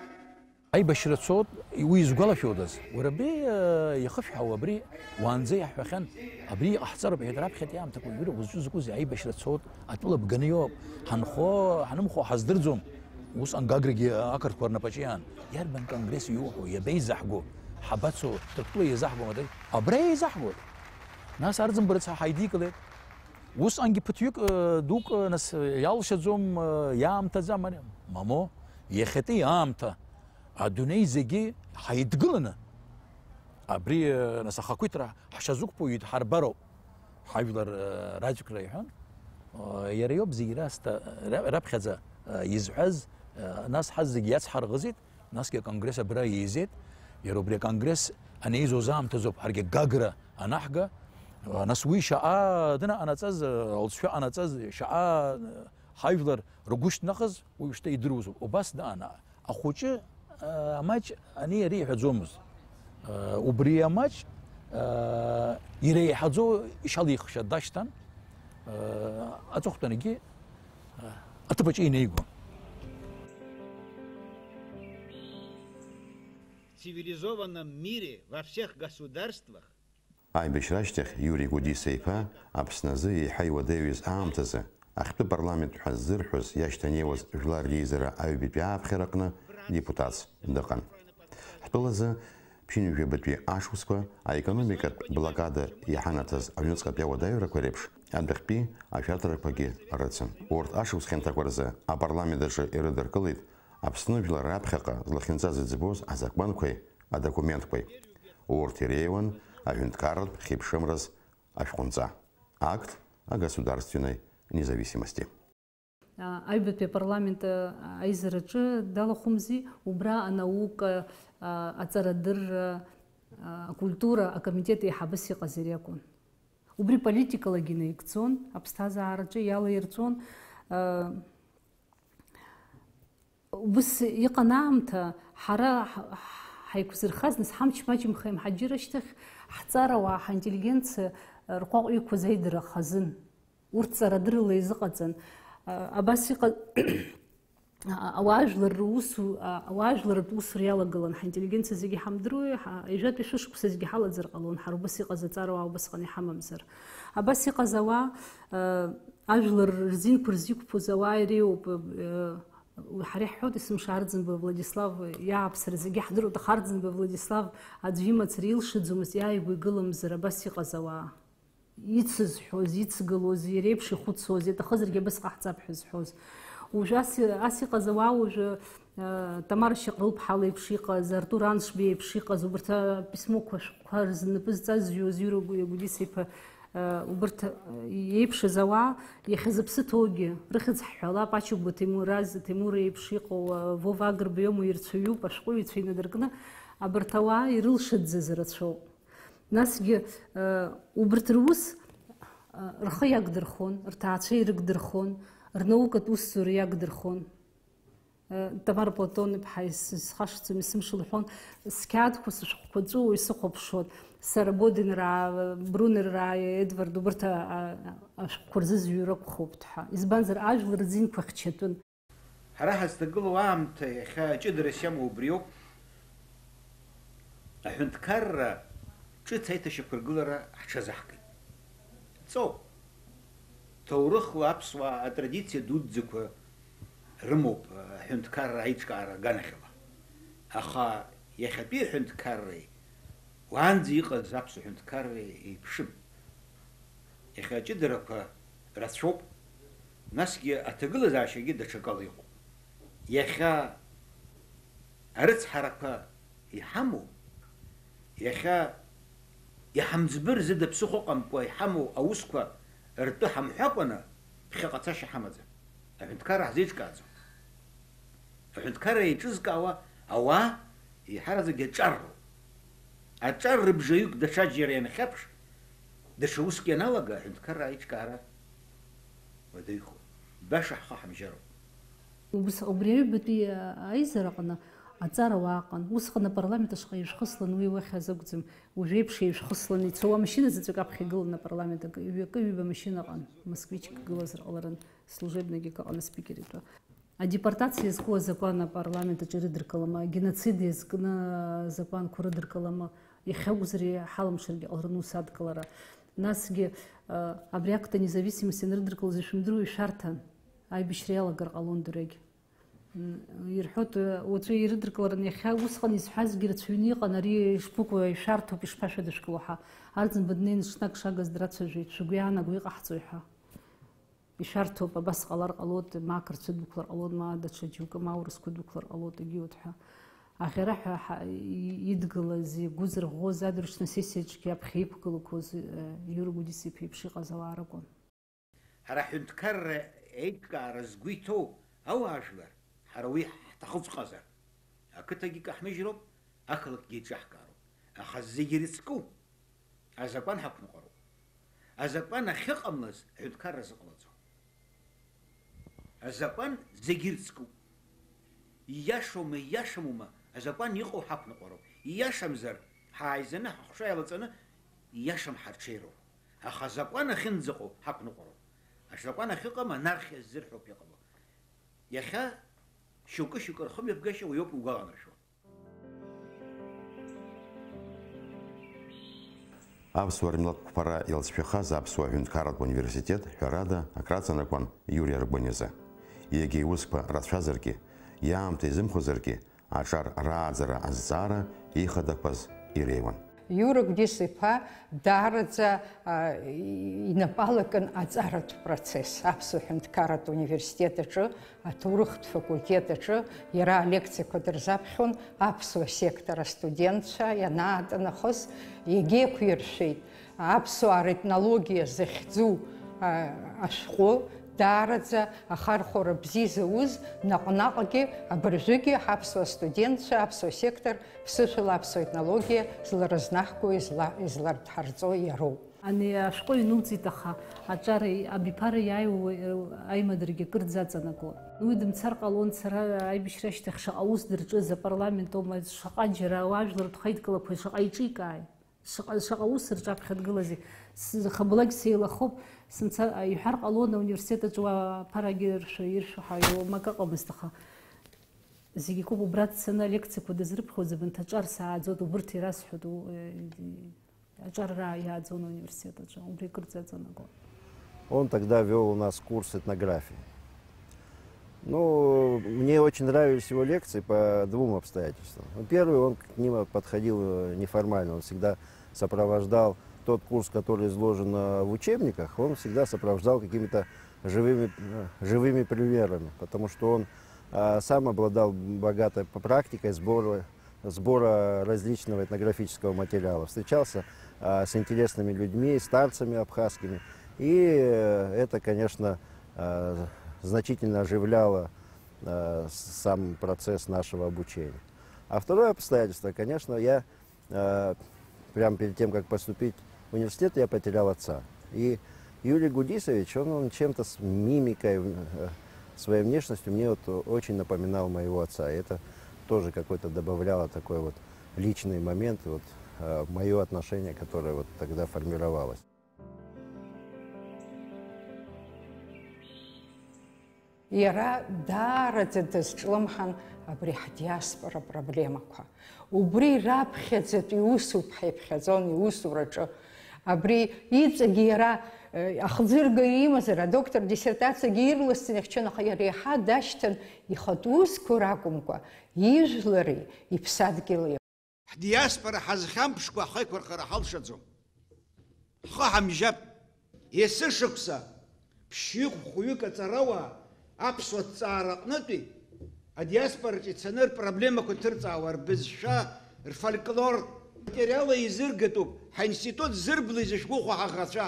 Аибашьра цоит, уи изгәалашәодаз? Уара абри, э, иахышәҳәаау абри уаанӡа иаҳҳәахьан, абри иҟаҳҵароуп, иҳәеит, раԥхьатәи аамҭақәа, уара узҿу закәызеи? Аибашьра цоит, атәыла бганы иоуп, ҳанхо, ҳанымхо ҳаздырӡом. Усҟан Гаграгьы ақырҭқәа рнапаҿы иаан. Иарбан конгресс иуҳәо, иабеизаҳго? Ҳабацо, Ҭырқәтәыла еизаҳгома? Абра еизаҳгоит. Нас Арӡынба рыцҳа ҳаидикылеит. Усҟангьы ԥыҭҩык, э, дук, э, нас, э, иалшаӡом, э, иаамҭаӡам ари. Мамоу, иахьатәи аамҭа адунеи зегьы ҳаидгыланы, абри, э, нас ахақәиҭра ҳшазықәԥо идҳарбароуп, ҳажәлар, э, раӡәкра иҳәон. Э, иара иоуп зегь раасҭа, э, ра-, раԥхьаӡа, э, изҳәаз, э, нас ҳазегь иацҳарӷызит. Насгьы аконгресс абра еизеит. Иара убри аконгресс анеизоз аамҭазоуп ҳаргьы Гагра анаҳга. Нас уи шаҟа днаҟанаҵаз, алҵшәа ҟанаҵаз, шаҟа ҳажәлар ргәы шьҭнахыз уи уажәшьҭа идыруазоуп. Убас даан ахәыҷы, амаҷ ани ари иҳәаӡомызт. Убри амаҷ иреиҳаӡоу ишьалихшәа дашьҭан, аҵыхәтәангьы аҭыԥаҿы инеигон. В цивилизованном мире, во всех государствах. Аибашьра ашьҭахь Иури Гәдиса-иԥа Аԥсны азы еиҳа иуадаҩыз аамҭазы, ахьтәы парламент ҳәа ззырҳәоз иашьҭанеиуаз жәлар реизара аҩбатәи ааԥхьараҟны депутатс дыҟан. Ҳтәылазы ԥшьынҩажәабатәи ашықәсқәа аекономикатә блокада иҳанаҭаз аҩныҵҟатәи ауадаҩрақәа реиԥш, адәахьтәи ашәарҭарақәагьы рыцын. Урҭ ашықәс хьанҭақәа рзы апарламент аҿы ирыдыркылеит Аԥсны жәлар раԥхьаҟа злахьынҵа зыӡбоз азакәанқәеи адокументқәеи. Урҭ иреиуан аҳәынҭқарратә хьыԥшымраз ашәҟәынҵа, акт о государственной независимости. Аҩбатәи апарламент аизараҿы далахәымзи, убра анаука, аҵарадырра, акультура акомитет еиҳабыс иҟаз иара иакәын. Убри политикалагьы инаигӡон, аԥсҭазаараҿы иалаирҵәон. Убыс иҟан аамҭа, ҳара ҳ-, Ҳаиқәзырхаз, нас, ҳамч маҷымха имҳаџьыр ашьҭахь, ҳҵарауаа, ҳинтеллигенциа рҟәаҟәаҩқәа зеидара хазын. Урҭ ҵарадыррала изыҟаҵан. Абас иҟа-, ауаажәлар русу-, ауаажәларратә усура иалагылан, ҳинтеллигенциа зегьы ҳамдыруеи, ҳа-, ҩажәатәи шәышықәса зегьы ҳалаӡар ҟалон, ҳара убас иҟаз аҵарауаа убасҟан иҳамамзар. Абас иҟаз ауаа, ажәлар рзинқәа рзиқәԥоз ауаа иреиуоуп, Ҳара иаҳҳәоит, есымша Арӡынба Владислав иааԥсара зегьы ҳдыруеит, аха Арӡынба Владислав аӡәы имацара илшаӡомызт, иааигәа игыламзар абас иҟаз ауаа. Ицызҳәоз, ицгылоз, иара иеиԥш ихәыцуаз, иаҭахызаргьы абас ҟаҳҵап ҳәа зҳәоз. Уажәы ас, ас иҟаз ауаа уажәы, э, Тамара Шьаҟрылԥҳа леиԥш иҟаз, Артур Аншба иеиԥш иҟаз, убарҭ аписмоқәа ашәҟәқәа рзы напы зҵазҩуаз Иура Гәдиса иԥа Убарҭ иеиԥшыз ауаа иахьа зыԥсы ҭоугьы, рыхьӡ ҳҳәалап, Ачыгәба Ҭемураз, Ҭемур иеиԥш иҟоу, Вова Агрба иоума, ирцәаҩуп, ашәҟәыҩҩцәа инадыркны, абарҭ ауаа ирылшаӡаз рацәоуп. Насгьы, убарҭ рус рхы иагдырхон, рҭаацәа ирыгдырхон, рнаукатә усзура иагдырхон. Тамара Платон-иԥҳа, ис-, исхашҭӡом, есымша лҳәон, сқьаадқәа, сышәҟәқәа ҵәыуо исыхәаԥшуан. Сара Боденраа, Брунерраа, Едвард, убарҭ а-, а-, ашәҟәқәа рзы зҩыр акәхоуп ҳәа. Избанзар, ажәлар рзинқәа хьчатәын. Ҳара ҳазҭагылоу аамҭа иахьа ҷыдарас иамоу убриоуп. Аҳәынҭқарра ҿыц аиҭашьақәыргылара ҳҽазаҳкит. Ҵоуп. Ҭоурыхла аԥсуаа атрадициа дуӡӡақәа рымоуп аҳәынҭқарра аиҿкаара аганахьала. Аха иахьатәи аҳәынҭқарреи уаанӡа иҟаз аԥсуа ҳәынҭқарреи еиԥшым. Иахьа аҷыдарақәа рацәоуп, насгьы аҭагылазаашьагьы даҽакала иҟоуп. Иахьа арыцҳарақәа иҳамоу, иахьа иҳамӡбыр зыда ԥсыхәа ыҟамкәа иҳамоу аусқәа ртәы ҳамҳәакәаны, ԥхьаҟа цашьа ҳамаӡам. Аҳәынҭқарра ҳзеиҿкааӡом. Аҳәынҭқарра еиҿызкаауа ауаа еиҳараӡак иаҿарроуп. Аҿар рыбжаҩык даҽаџьара ианхьаԥш, даҽа уск ианалага, аҳәынҭқарра аиҿкаара уадаҩхоит. Баша ҳхы ҳамжьароуп. Ус, убри аҩбатәи аизараҟны аҵарауаа ыҟан. Усҟан апарламент ашҟа ишәхыслан, уи уахь азакәӡам, уажәеиԥш еишәхыслан ицоу амашьына заҵәык аԥхьа игылан апарламент, акы, ҩакы, ҩба машьына ыҟан, москвичк гылазар ҟаларын, служебныйгьы акы ыҟан аспикер итәы. Адепортациа иазку азакәан апарламент аҿы ирыдыркылама, агеноцид иазкны азакәанқәа рыдыркылама, иахьакәзар иҳалымшаргьы ҟаларын ус адкылара. Насгьы, а, абри акт о независимости анрыдыркылоз ишәымдыруеи, ишәарҭан, аибашьра иалагар ҟалон дырҩегь. М, ирҳәоит, уаҵәы ирыдыркыларан, иахьа усҟан изҳәазгьы рацәаҩны иҟан, ари ишԥыкәу, ишәарҭоуп, ишԥашәыдышәкыло ҳәа. Арӡынба днеины ҽнак шагаз драцәажәеит, шәгәы иаанагоу иҟаҳҵои ҳәа. Ишәарҭоуп, абас ҟалар ҟалоит, ма ақырҭцәа дәықәлар ҟалоит, ма даҽа џьоукы, ма аурысқәа дәықәлар ҟалоит, егьиуеит ҳәа. Аха иара ҳәа, ҳа-, и-, идгылаз, игәы зырӷәӷәоз, адырҩаҽны асессиаҿгьы аԥхьа иқәгылақәоз, э, Иура Гәдиса-иԥа иеиԥш иҟаз ауаа ракәын. Ҳара ҳҳәынҭқарра еиҿкаара згәы иҭоу ауаажәлар, ҳара уи ҳҭахыҵәҟьазар, ақыҭагьы каҳмыжьроуп, ақалақьгьы еиҿаҳкаароуп. Аха зегьы ирыцку азакәан ҳақәныҟәароуп. Азакәан ахьыҟамлаз аҳәынҭқарра зыҟалаӡом. Азакәан зегьы ирыцкуп. Ииашоума, ииашамума, азакәан иҟоу ҳақәныҟәароуп. Ииашамзар, ҳааизаны ҳахәша иалаҵаны, ииашам ҳарҽеироуп. Аха азакәан ахьынӡаҟоу ҳақәныҟәароуп. Азакәан ахьыҟам анархиа ззырҳәоуп иҟало. Иахьа шьоукы-шьоукы рхымҩаԥгашьа уи ауп иугәаланаршәо. Аԥсуаа рмилаҭ қәԥара иалҵшәахаз Аԥсуа ҳәынҭқарратә университет, ҳәарада, акраҵанакуан Иури Аргәаниазы. Иагьа иусқәа рацәазаргьы, иаамҭа изымхозаргьы, аҿар рааӡара азҵаара ихадақәаз иреиуан. Иура Гәдиса-иԥа даараӡа, а, инапы алакын аҵаратә процесс Аԥсуа ҳәынҭқарратә университет аҿы, аҭоурыхтә факультет аҿы иара алекциақәа дырзаԥхьон аԥсуа сектор астудентцәа ианаатәа нахыс иагьеиқәиршәеит аԥсуаа ретнологиа захьӡу, а, ашәҟәы, даараӡа ахархәара бзиа зауз, наҟ-наҟгьы абыржәгьы ҳаԥсуа студентцәа аԥсуа сектор ԥсышәала аԥсуа етнологиа зларызнаҳго, изла-, излардҳарҵо иароуп. Ани ашәҟәы инуҵит, аха аҿар абиԥара иааиуа аимадарагьы акырӡа аҵанакуа. Уи дымцар ҟалон, сара аибашьра ашьҭахь шаҟа ус дырҿыз, апарламент аума, шаҟа џьара ауаажәлар дхеидкылақәа шаҟа иҿикааи, шаҟа, шаҟа ус рҿаԥхьа дгылази. Схаблак сеилахоуп, сымца, иҳәар ҟалон, ауниверситет аҿы уа аԥарагьы ршәа, иршәо ҳаиуам, акы ыҟамызт, аха зегь акоуп, убра дцаны алекциақәа дазрыԥхьоз, абанҭ аҿар сааӡоит, убырҭ ирасҳәоит, у-, э, аҿар ра-, иааӡон ауниверситет аҿы, убри акырӡа аҵанакуа. Он тогда вёл у нас курс этнографии. Ну, мне очень нравились его лекции по двум обстоятельствам. Ну, первый, он к ним подходил, э, неформально, он всегда сопровождал тот курс, который изложен, э, в учебниках, он всегда сопровождал какими-то живыми, э, живыми примерами, потому что он, э, сам обладал богатой п-, практикой сбора, сбора различного этнографического материала, встречался, э, с интересными людьми, старцами абхазскими, и, э, это, конечно, э, значительно оживляло, э, с-, сам процесс нашего обучения. А второе обстоятельство, конечно, я, э, прямо перед тем, как поступить в университет, я потерял отца. И Юрий Гудисович, он, он чем-то с мимикой, э, своей внешностью мне вот очень напоминал моего отца. И это тоже какой-то добавляло такой вот личный момент, вот, э, в моё отношение, которое вот тогда формировалось. Иара даараӡа дазҿлымҳан абри ҳдиаспора проблемақәа. Убри раԥхьаӡатәи усуп ҳәа иԥхьаӡон иусураҿы. Абри иҵегь иара, э, ахӡырга имазар, адоктор диссертациагьы ирласны иахьчон, аха иара иаҳа дашьҭан ихатә усқәа ракәымкәа, ижәлари иԥсадгьыли. Ҳдиаспора ҳазхьамԥшкәа ҳхы еиқәырхара ҳалшаӡом. Ҳхы ҳамжьап. Есышықәса ԥшьҩык-хәҩык аҵарауаа аԥсуа ҭҵаара аҟнытәи адиаспораҿы ицаны рпроблемақәа ҭырҵаауа, рбызшәа, рфольклор материала еизыргатәуп ҳаинститут зырбла изышәгәыӷуа ҳаӷацәа.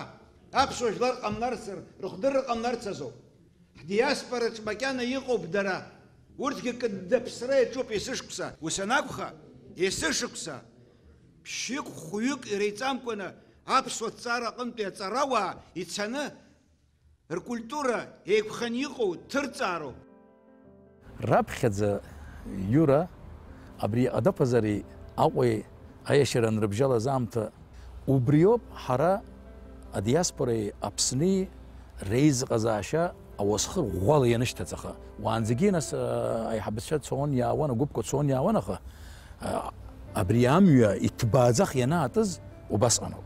Аԥсуа жәлар ҟамларц, рыхдырра ҟамларц азоуп. Ҳдиаспораҿ макьана иҟоуп дара. Урҭгьы кыдда ԥсра иаҿуп есышықәса. Ус анакәха, есышықәса ԥшьҩык-хәҩык иреиҵамкәаны аԥсуа ҭҵаара аҟынтәи аҵарауаа ицаны ркультура еиқәханы иҟоу ҭырҵаароуп. Раԥхьаӡа, Иура, абри Адаԥазареи Аҟәеи аиашьара анрыбжьалаз аамҭа, убриоуп ҳара адиаспореи Аԥсни реизыҟазаашьа ауасхыр ӷәӷәала ианышьҭаҵаха. Уаанӡагьы, нас, а, аиҳабацәа цон иаауан, агәыԥқәа цон иаауан, аха, а, абри амҩа иҭбааӡах ианаатыз убасҟаноуп.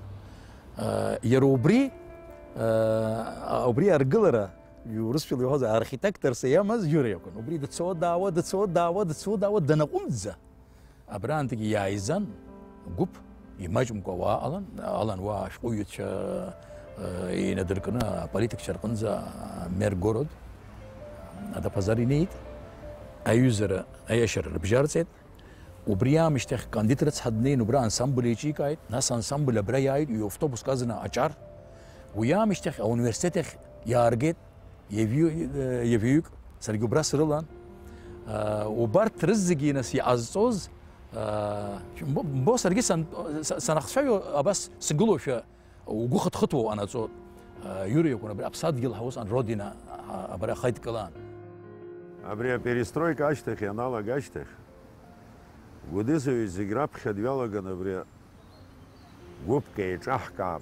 А, иара убри, а, убри аргылара, урысшәала иуҳәозар, архитекторс иамаз Иура иакәын. Убри дцо-даауа, дцо-даауа, дцо-даауа данаҟәымҵӡа, абраантәигьы иааизан гәыԥ, имаҷымкәа ауаа ҟалан, алан уа ашәҟәыҩҩцәа, э, инадыркны аполитикцәа рҟынӡа, амер город, Адаԥазар инеит, аҩызара, аиашьара рыбжьарҵеит. Убри аамышьҭахь Кандид рыцҳа днеин убра ансамбль еиҿикааит, нас ансамбль абра иааит, ҩ-автобуск азна аҿар. Уи аамышьҭахь ауниверситет ахь иааргеит. Иаҩ-, иаҩҩык, саргьы убра срылан. Убарҭ рызегьы, нас, иҟазҵоз, бо, саргьы сан-, са-, санахцәажәо абас сгылоушәа угәы хыҭхыҭуа уҟанаҵоит. Иура иакәын абри аԥсадгьыл ҳәа усҟан родина, абра хаидкылан. Абри аперестройка ашьҭахь ианалага ашьҭахь, Гәдызаҩ зегь раԥхьа дҩалаган абри Гәыԥк еиҿаҳкаап,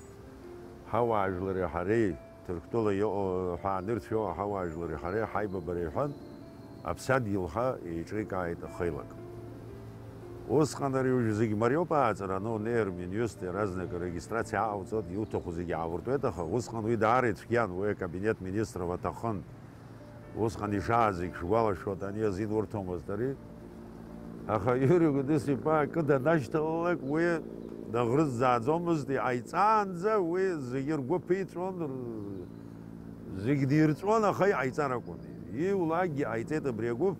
ҳауаажәлари ҳареи, Ҭырқәтәыла иҟоу ҳәа анырцә иоуа ҳауаажәлари ҳареи ҳаибабара иҳәан, аԥсадгьыл ҳәа еиҿикааит ахеилак. Усҟан ари уажә зегь мариоуп ааҵара анунеир, Миниуст иаразнак арегистрациа аҟауҵоит, иуҭаху зегь аауртуеит, аха усҟан уи даара ицәгьан, уи акабинет министров аҭахын. Усҟан ишааз зегь шәгәалашәоит, ани азин урҭомызт ари. Аха Иури Гәдис-иԥа акы данашьҭалалак, уи даӷрызӡааӡомызт, иҟаиҵаанӡа уи зегьы ргәы ԥиҵәон, р-, зегь дирҵәон, аха иҟаиҵар акәын. Ииулакгьы ҟаиҵеит абри агәыԥ.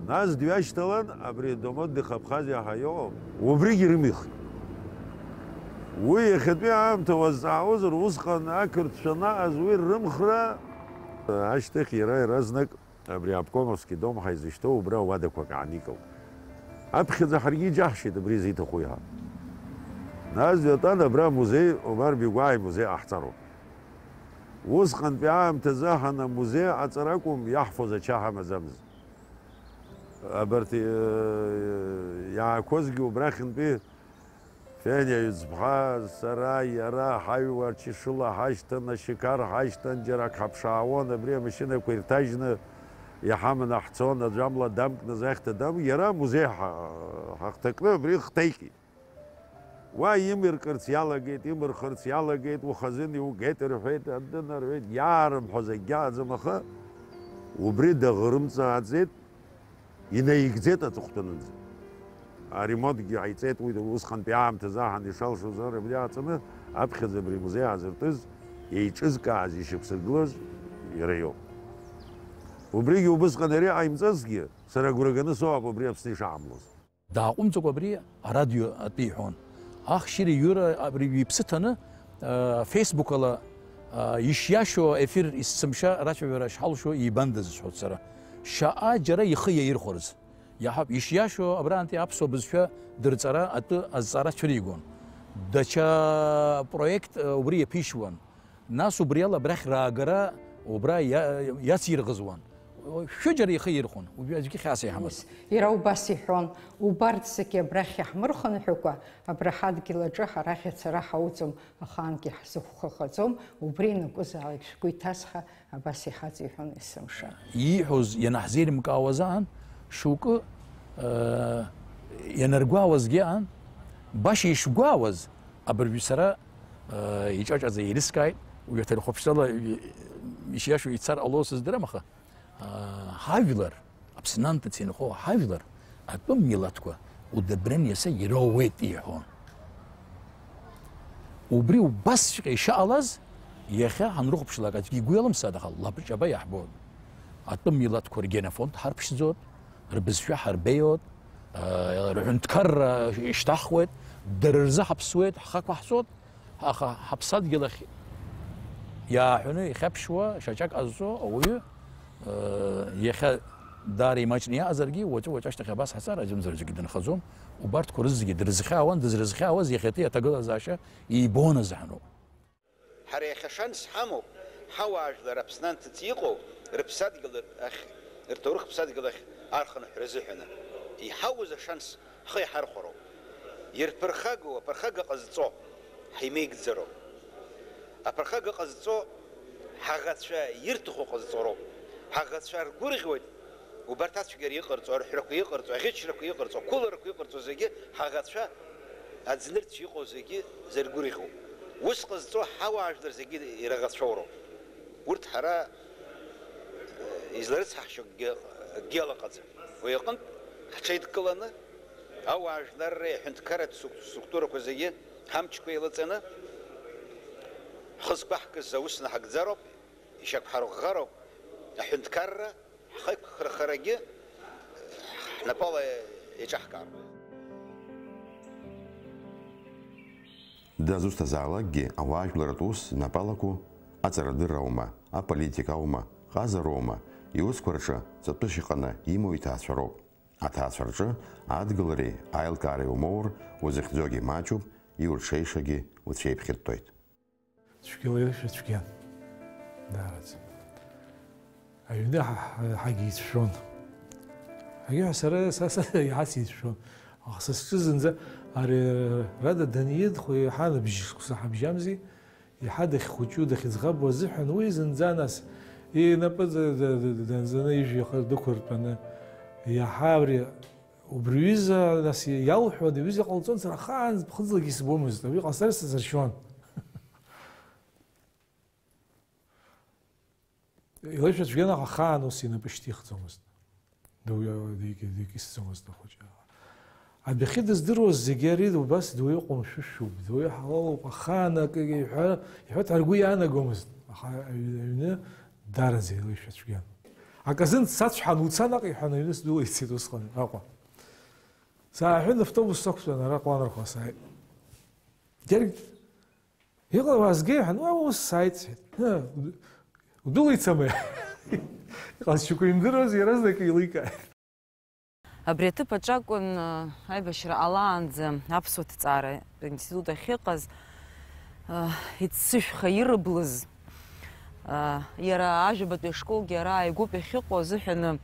Нас дҩашьҭалан, абри Домоддых Абхазиа ҳәа иҟоуп, убригь ирымихит. Уи иахьатәи аамҭа уазҵаауазар, усҟан ақырҭцәа анаҟаз уи рымхра ашьҭахь иара иаразнак абри Обкомовский дом ҳәа изышьҭоу убра уадақәак ааникылт. Аԥхьаӡа ҳаргьы иџьаҳшьеит абри изиҭаху иаҳа. Нас Виатан абра амузеи, Омар Бигәаа имузеи ҟаҳҵароуп. Усҟантәи аамҭазы ҳан амузеи аҵара акәым, иаҳфоз ача ҳамаӡамызт. Абарҭ, э, иаақәозгьы убрахьынтәи Фениа иӡбха, сара, иара, ҳаҩуа ачышыла ҳашьҭан, ашьақар ҳашьҭан, џьара ак ҳаԥшаауан, абри амашьынақәа ирҭажьны иҳаманы ҳцон, аӡәы амла дамкны, захьҭа дам-, иара амузеи ҳа-, ҳахҭакны абри хҭеикит. Уа имиркырц иалагеит, имырхырц иалагеит, ухазын иугеит рҳәеит, адын рҳәеит, иаарымҳәоз акгьы аӡам, аха убри даӷрымҵааӡеит, инаигӡеит аҵыхәтәанынӡа. Аремонтгьы ҟаиҵеит, уи усҟантәи аамҭазы аҳан ишалшоз арабди ааҵаны, аԥхьаӡа абри амузеи аазыртыз, еиҿызкааз, ишьақәсыргылаз иара иоуп. Убригьы убысҟан иара иҟаимҵазҭгьы, сара агәра ганы соуап убри Аԥсны ишаҳамлоз. Дааҟәымҵӡакәа абри арадио атәы иҳәон. Ахшьыри Иура абри иԥсы ҭаны, а, Facebook ала, а, ишиашоу аефир есымша рацәажәара шҳалшо ибандаз сҳәоит сара. Шаҟа џьара ихы иаирхәарыз. Иаҳауп, ишиашоу абрантәи аԥсуа бызшәа дырҵара атәы азҵаара цәыригон. Даҽа проект, а, убри иаԥишьуан. Нас убриала абрахь раагара убра иа-, иацирӷызуан. Шәыџьара ихы ирхәон, уажәы аӡәгьы хьаас иҳамаӡам. Ус, иара убас иҳәон, убарҭ зегьы абрахь иаҳмырхынҳәыкәа, абра ҳадгьыл аҿы ҳара ӷьацара ҳауӡом, ахаангьы ҳзықәхахаӡом, убри ианакәызаалак шәгәы иҭаз ҳәа абас иҳаҵиҳәон есымша. Ииҳәоз ианаҳзеилымкаауаз аан, шьоукы, э, ианаргәаауазгьы аан, баша ишгәаауаз, абыржәы сара, э, иҿаҿаӡа еилыскааит, уи аҭырхәаԥшрала, э, ишиашоу ицар ҟало сыздырам, аха, э, ҳажәлар, Аԥсны анҭыҵ инхо ҳажәлар, атәым милаҭқәа удобрениаса ироуеит иҳәон. Убри убасҵәҟьа ишыҟалаз, иахьа ҳанрыхәаԥшлак аӡәгьы игәы иалымсааит, аха лабҿаба иаҳбоит. Атәым милаҭқәа ргенофонд ҳарԥшӡоит, рбызшәа ҳарбеиоит, э, рҳәынҭқарра ишьҭаҳхуеит, дара рзы ҳаԥсуеит, ҳхы ақәаҳҵоит, аха ҳаԥсадгьыл ахь иааҳәаны ихьаԥшуа шьаҿак ҟазҵо ауаҩы, э, иахьа даара имаҷны иаҟазаргьы, уаҵәы-уаҵәы ашьҭахь абас ҳаҵар, аӡәымзар аӡәгьы дынхаӡом. Убарҭқәа рызегьы дрызхьаауан, дызрызхьаауаз иахьатәи аҭагылазаашьа ибон азыҳәаноуп. Ҳара иахьа шанс ҳамоуп, ҳауаажәлар Аԥсны анҭыҵ иҟоу рыԥсадгьыл ахь, рҭоурых ԥсадгьыл ахь архынҳәра азыҳәаны. Иҳауз ашанс ҳхы иҳархәароуп. Ирԥырхагоу аԥырхага ҟазҵо ҳимеигӡароуп. Аԥырхага ҟазҵо ҳаӷацәа ирҭаху ҟазҵо роуп. Ҳаӷацәа ргәырӷьоит. Убарҭ ацәгьара иҟарҵо, арҳәрақәа иҟарҵо, аӷьычрақәа иҟарҵо, ақәыларақәа иҟарҵо зегьы ҳаӷацәа, аӡнырцә иҟоу зегьы зыргәырӷьо. Ус ҟазҵо ҳауаажәлар зегьы ираӷацәоуроуп. Урҭ ҳара, э, изларыцҳаҳшьо акгьы, акгьы алаҟаӡам. Уи аҟынтә ҳҽеидкыланы, ауаажәларреи аҳәынҭқарратә струк-, структурақәа зегьы ҳамчқәа еилаҵаны, ҳхы зқәаҳкыз аус наҳагӡароуп, ишьақәҳарӷәӷәароуп аҳәынҭқарра, ҳхықәхарахарагьы ҳнапала еиҿаҳкаап. Дызусҭазаалакгьы ауаажәларратә ус знапалақәоу аҵарадырра аума, аполитика аума, ҟазара аума, иусқәа рҿы ҵатәыс иҟаны имоу иҭаацәа роуп. Аҭаацәа рҿы адгылареи аилкаареи умоур, узыхьӡогьы маҷуп, иурҽеишагьы уцәеиԥхьыттоит. Цәгьала иршәа цәгьан. Даараӡа. Аҩны ҳа-, ҳа-, ҳагьицәшәон. Ҳагьы ҳәа сара, са, са иаҳа сицәшәон. Аха са сҿы зынӡа ари Рада данидхо иаҳа ныбжь шықәса ҳабжьамзи, иаҳа дахьхәыҷу, дахьыӡӷабу азыҳәан уи зынӡа нас инапы д-, д-, д-, данҵаны ижәҩахыр дықәыртәаны, иаҳа абри убри ҩыза нас иалҳәон, иҩыза ҟалҵон, сара ахаан ԥхыӡлагьы исбомызт, уи ҟасҵар сазыршьуан. Илышәа цәгьан, аха ахаан ус инапы шьҭихӡомызт. Дуаҩы дик-, дикьысӡомызт ахәыҷы. Адәахьы дыздыруаз зегьы ари убас дуаҩы ҟәымшәышәуп, дуаҩы ҳалалуп, ахаан акы иҳәа-, иҳәа ҳәа ргәы иаанагомызт. Аха аҩ-, аҩны дараӡа илышәа цәгьан. Аказын дсацәҳан, уца наҟ иҳәан, аҩны сдәылицеит усҟан Аҟәа. Сааҳәын, автобус сақәтәан, ара Ҟәланырхәа сааит. Џьаргь Иҟалаз геи ҳәа, уа ус сааит, сҳәеит. Ҳы, удәылицама? Иҟазшьақәа имдыруаз, иаразнак еиликааит. Абри аҭыԥ аҿы акәын, э, аибашьра ҟалаанӡа аԥсуа ҭҵаара институт ахьыҟаз, э, иццышәха ирыблыз, э, иара ажәабатәи ашколгьы ара ааигәоуп иахьыҟоу азыҳәаны,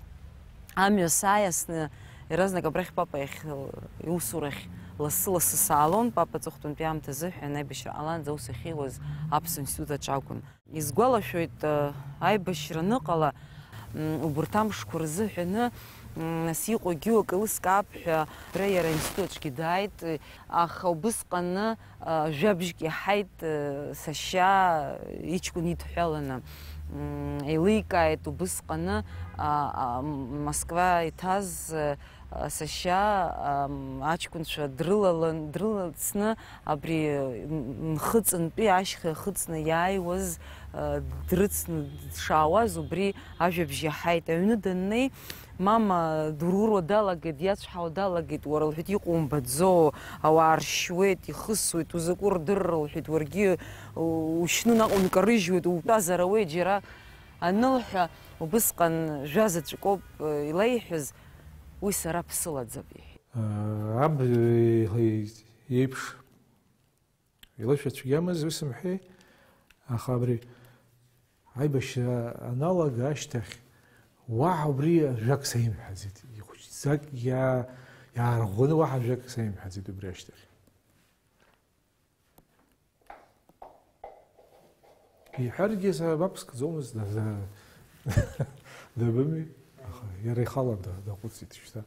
амҩа сааиасны, иаразнак абрахь папа иахь, э, иусурахь лассы-лассы саалон, папа аҵыхәтәантәи аамҭа азыҳәан аибашьра ҟалаанӡа аус ахьиуаз аԥсуа институт аҿы акәын. Исгәалашәоит, э, аибашьра аныҟала, м, убарҭ амшқәа рзыҳәаны, м, нас иҟоу-гьоу акы еилыскаап ҳәа, иара аинститут аҿгьы дааит, э, аха убысҟаны, э, жәабжьк иаҳаит, э, сашьа иҷкәын идҳәаланы. М, еиликааит убысҟаны, а, а, м, Москва иҭаз, э, сашьа, ам, аҷкәынцәа дрылалан, дрылацны абри н-, нхыҵынтәи ашьха ихыҵны иааиуаз, а, дрыцны дшаауаз, убри ажәабжь иаҳаит. Аҩны даннеи, мама дуруруа далагеит, диацәҳауа далагеит, уара, лҳәеит, иҟоу умбаӡо, ауаа ршьуеит, ихысуеит, узакәу рдырра, лҳәеит, уаргьы у-, ушьны наҟ ункарыжьуеит, утәазар ауеит џьара анылҳәа, убысҟан жәа заҵәык ауп, э, илеиҳәаз, уи сара бсылаӡап, иҳәеит. Аб, э, иеиԥш илышәа цәгьамыз, ус имҳәеи, аха абри аибашьра аналага ашьҭахь уаҳа убри ажәак саимҳәаӡеит, ихәыҷӡак иа-, иаарӷәӷәаны уаҳа ажәак саимҳәаӡеит убри ашьҭахь. Иҳәаргьы сара баԥсыгӡомызт, да-, да-, дабыми, аха иара ихала да-, даҟәыҵит шьҭа.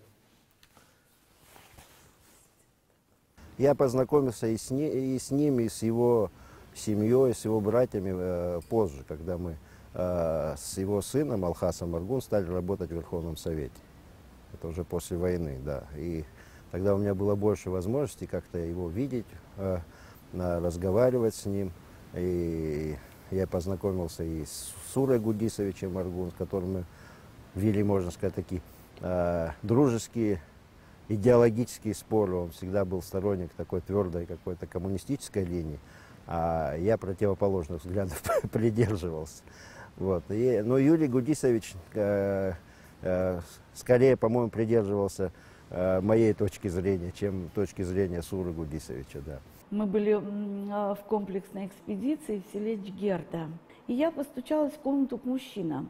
Я познакомился и с, ни, и с ним, и с его семьей, с его братьями, э, позже, когда мы, э, с его сыном Алхасом Аргун стали работать в Верховном Совете. Это уже после войны, да. И тогда у меня было больше возможностей как-то его видеть, э, на-, разговаривать с ним. И я познакомился и с Сурой Гудисовичем Аргун, с которым мы вели, можно сказать, такие, э, дружеские, идеологические споры. Он всегда был сторонник такой твёрдой какой-то коммунистической линии, а я противоположных взглядов придерживался. Вот. И, но Юрий Гудисович, э, э, скорее, по-моему, придерживался, э, моей точки зрения, чем точки зрения Суры Гудисовича, да. Мы были, м, а, в комплексной экспедиции в селе Чгерда. И я постучалась в комнату к мужчинам.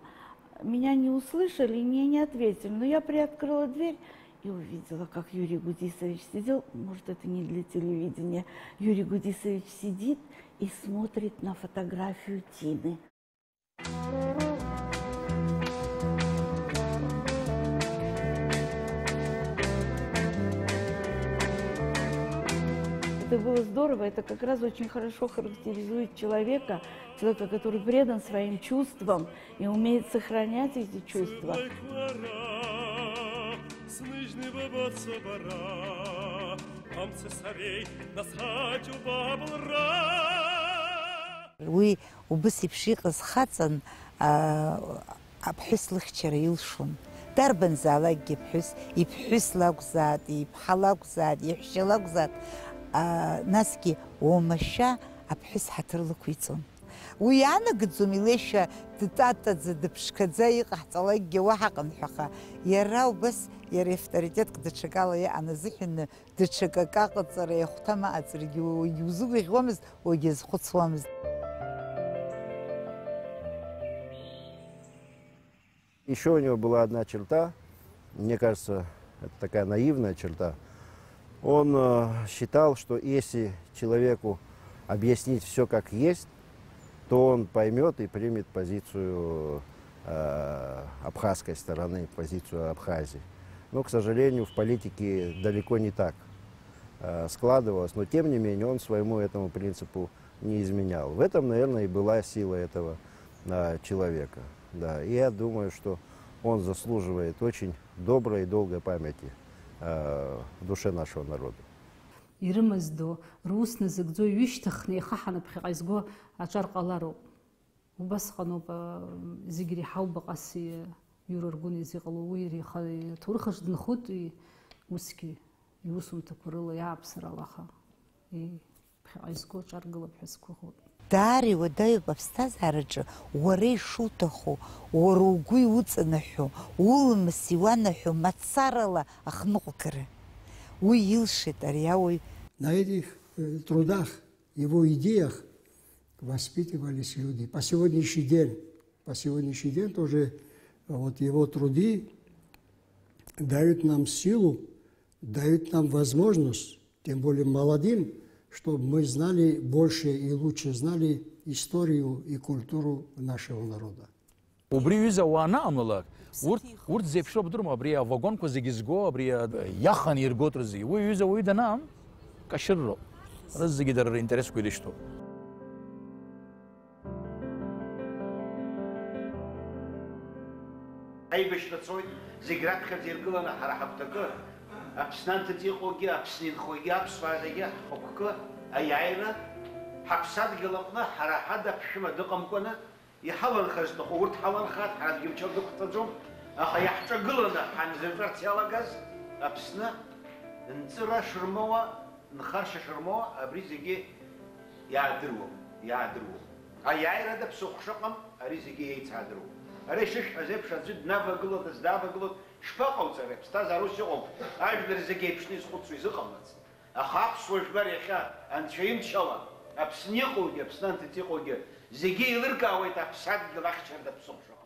Меня не услышали, мне не ответили, но я приоткрыла дверь и увидела, как Юрий Гудисович сидел, может, это не для телевидения, Юрий Гудисович сидит и смотрит на фотографию Тины. Это было здорово, это как раз очень хорошо характеризует человека, человека, который предан своим чувствам и умеет сохранять эти чувства. Уи убыс еиԥш иҟаз хаҵан, аа, аԥҳәыс лыхьчара илшон. Дарбанзаалакгьы аԥҳәыс, иԥҳәыс лакәзааит, иԥҳа лакәзааит, иҳәшьа лакәзааит, аа, насгьы уамашәа аԥҳәыс ҳаҭыр лықәиҵон. Уи иаанагаӡом илеишәа дтатаӡа, дыԥшқаӡа иҟаҳҵалакгьы уаҳа ҟамҳәаха, иара убас, иара иавторитетк даҽакала иааназыҳәаны, даҽакы акы аҟаҵара иахәҭам аҟаҵарагьы уа уагьы узыгәаӷьуамызт, уагьазхәыцуамызт. Ещё у него была одна черта, мне кажется, это такая наивная черта. Он, э, считал, что если человеку объяснить всё как есть, то он поймёт и примет позицию, э, абхазской стороны, позицию Абхазии. Но, к сожалению, в политике далеко не так, э, складывалось, но тем не менее он своему этому принципу не изменял. В этом, наверное, и была сила этого, а, человека. Да. И я думаю, что он заслуживает очень доброй и долгой памяти, а, в душе нашего народа. Ирымаз ду, рус назыгӡо, ҩышьҭыхны ихаҳаны ԥхьаҟа изго аҿар ҟалароуп. Убасҟаноуп, а, зегь реиҳау баҟас и-, Иура Аргәын изы иҟало, уи иара ихы, иҭоурыхаҿ дынхоит, и-, усгьы иусумҭақәа рыла иааԥсарала, аха и-, ԥхьаҟа изго аҿар гылап ҳәа сгәыӷуеит. Даара иуадаҩуп аԥсҭазаараҿы уара ишуҭаху, уара угәы иуҵанаҳәо, уламыс иуанаҳәо мацарала ахныҟәгара. Уи илшеит ари ауаҩ. На этих, э, трудах, его идеях воспитывались люди. По сегодняшний день, по сегодняшний день тоже, э, вот его труды дают нам силу, дают нам возможность, тем более молодым, чтобы мы знали больше и лучше знали историю и культуру нашего народа. Убри ҩыза ауаа анаҟамлалак, урҭ, урҭ зеиԥшроу бдыруама, абри авагонқәа зегьы зго, абри а-, иахан иргоит рызегьы. Уи ҩыза уаҩы данаам, кашырроуп. Рызегьы дара ринтересқәа ирышьҭоуп. Аибашьра цоит, зегь раԥхьаӡа иргыланы ҳара ҳагәҭакы, Аԥсны анҭыҵ иҟоугьы, Аԥсны инхогьы, аԥсуаа зегьы ҳхықәкы, аиааира, ҳаԥсадгьыл аҟны ҳара ҳада ԥшәыма дыҟамкәаны, иҳаланхаз шәҭаху урҭ ҳаланхааит, ҳара аӡәгьы мчыла дықәҵаӡом, аха иаҳҿагыланы ҳанзаҵәарц иалагаз Аԥсны нҵыра шырмоуа, нхаршьа шырмоуа абри зегьы иаадыруам, иаадыруам. Аиааирада ԥсыхәа шыҟам ари зегьы еицаадыруам. Ара ишышәҳәаз еиԥш аӡәы днавагылода, дыздаавагылода, шԥаҟауҵари, аԥсҭазаара ус иҟоуп, ажәлар зегьы еиԥшны изхәыцуа изыҟамлац. Аха аԥсуа жәлар иахьа Анцәа имчала, Аԥсны иҟоугьы, Аԥсны анҭыҵ иҟоугьы, зегьы еилыркаауеит аԥсадгьыл ахьчарада ԥсыхәа шыҟоу.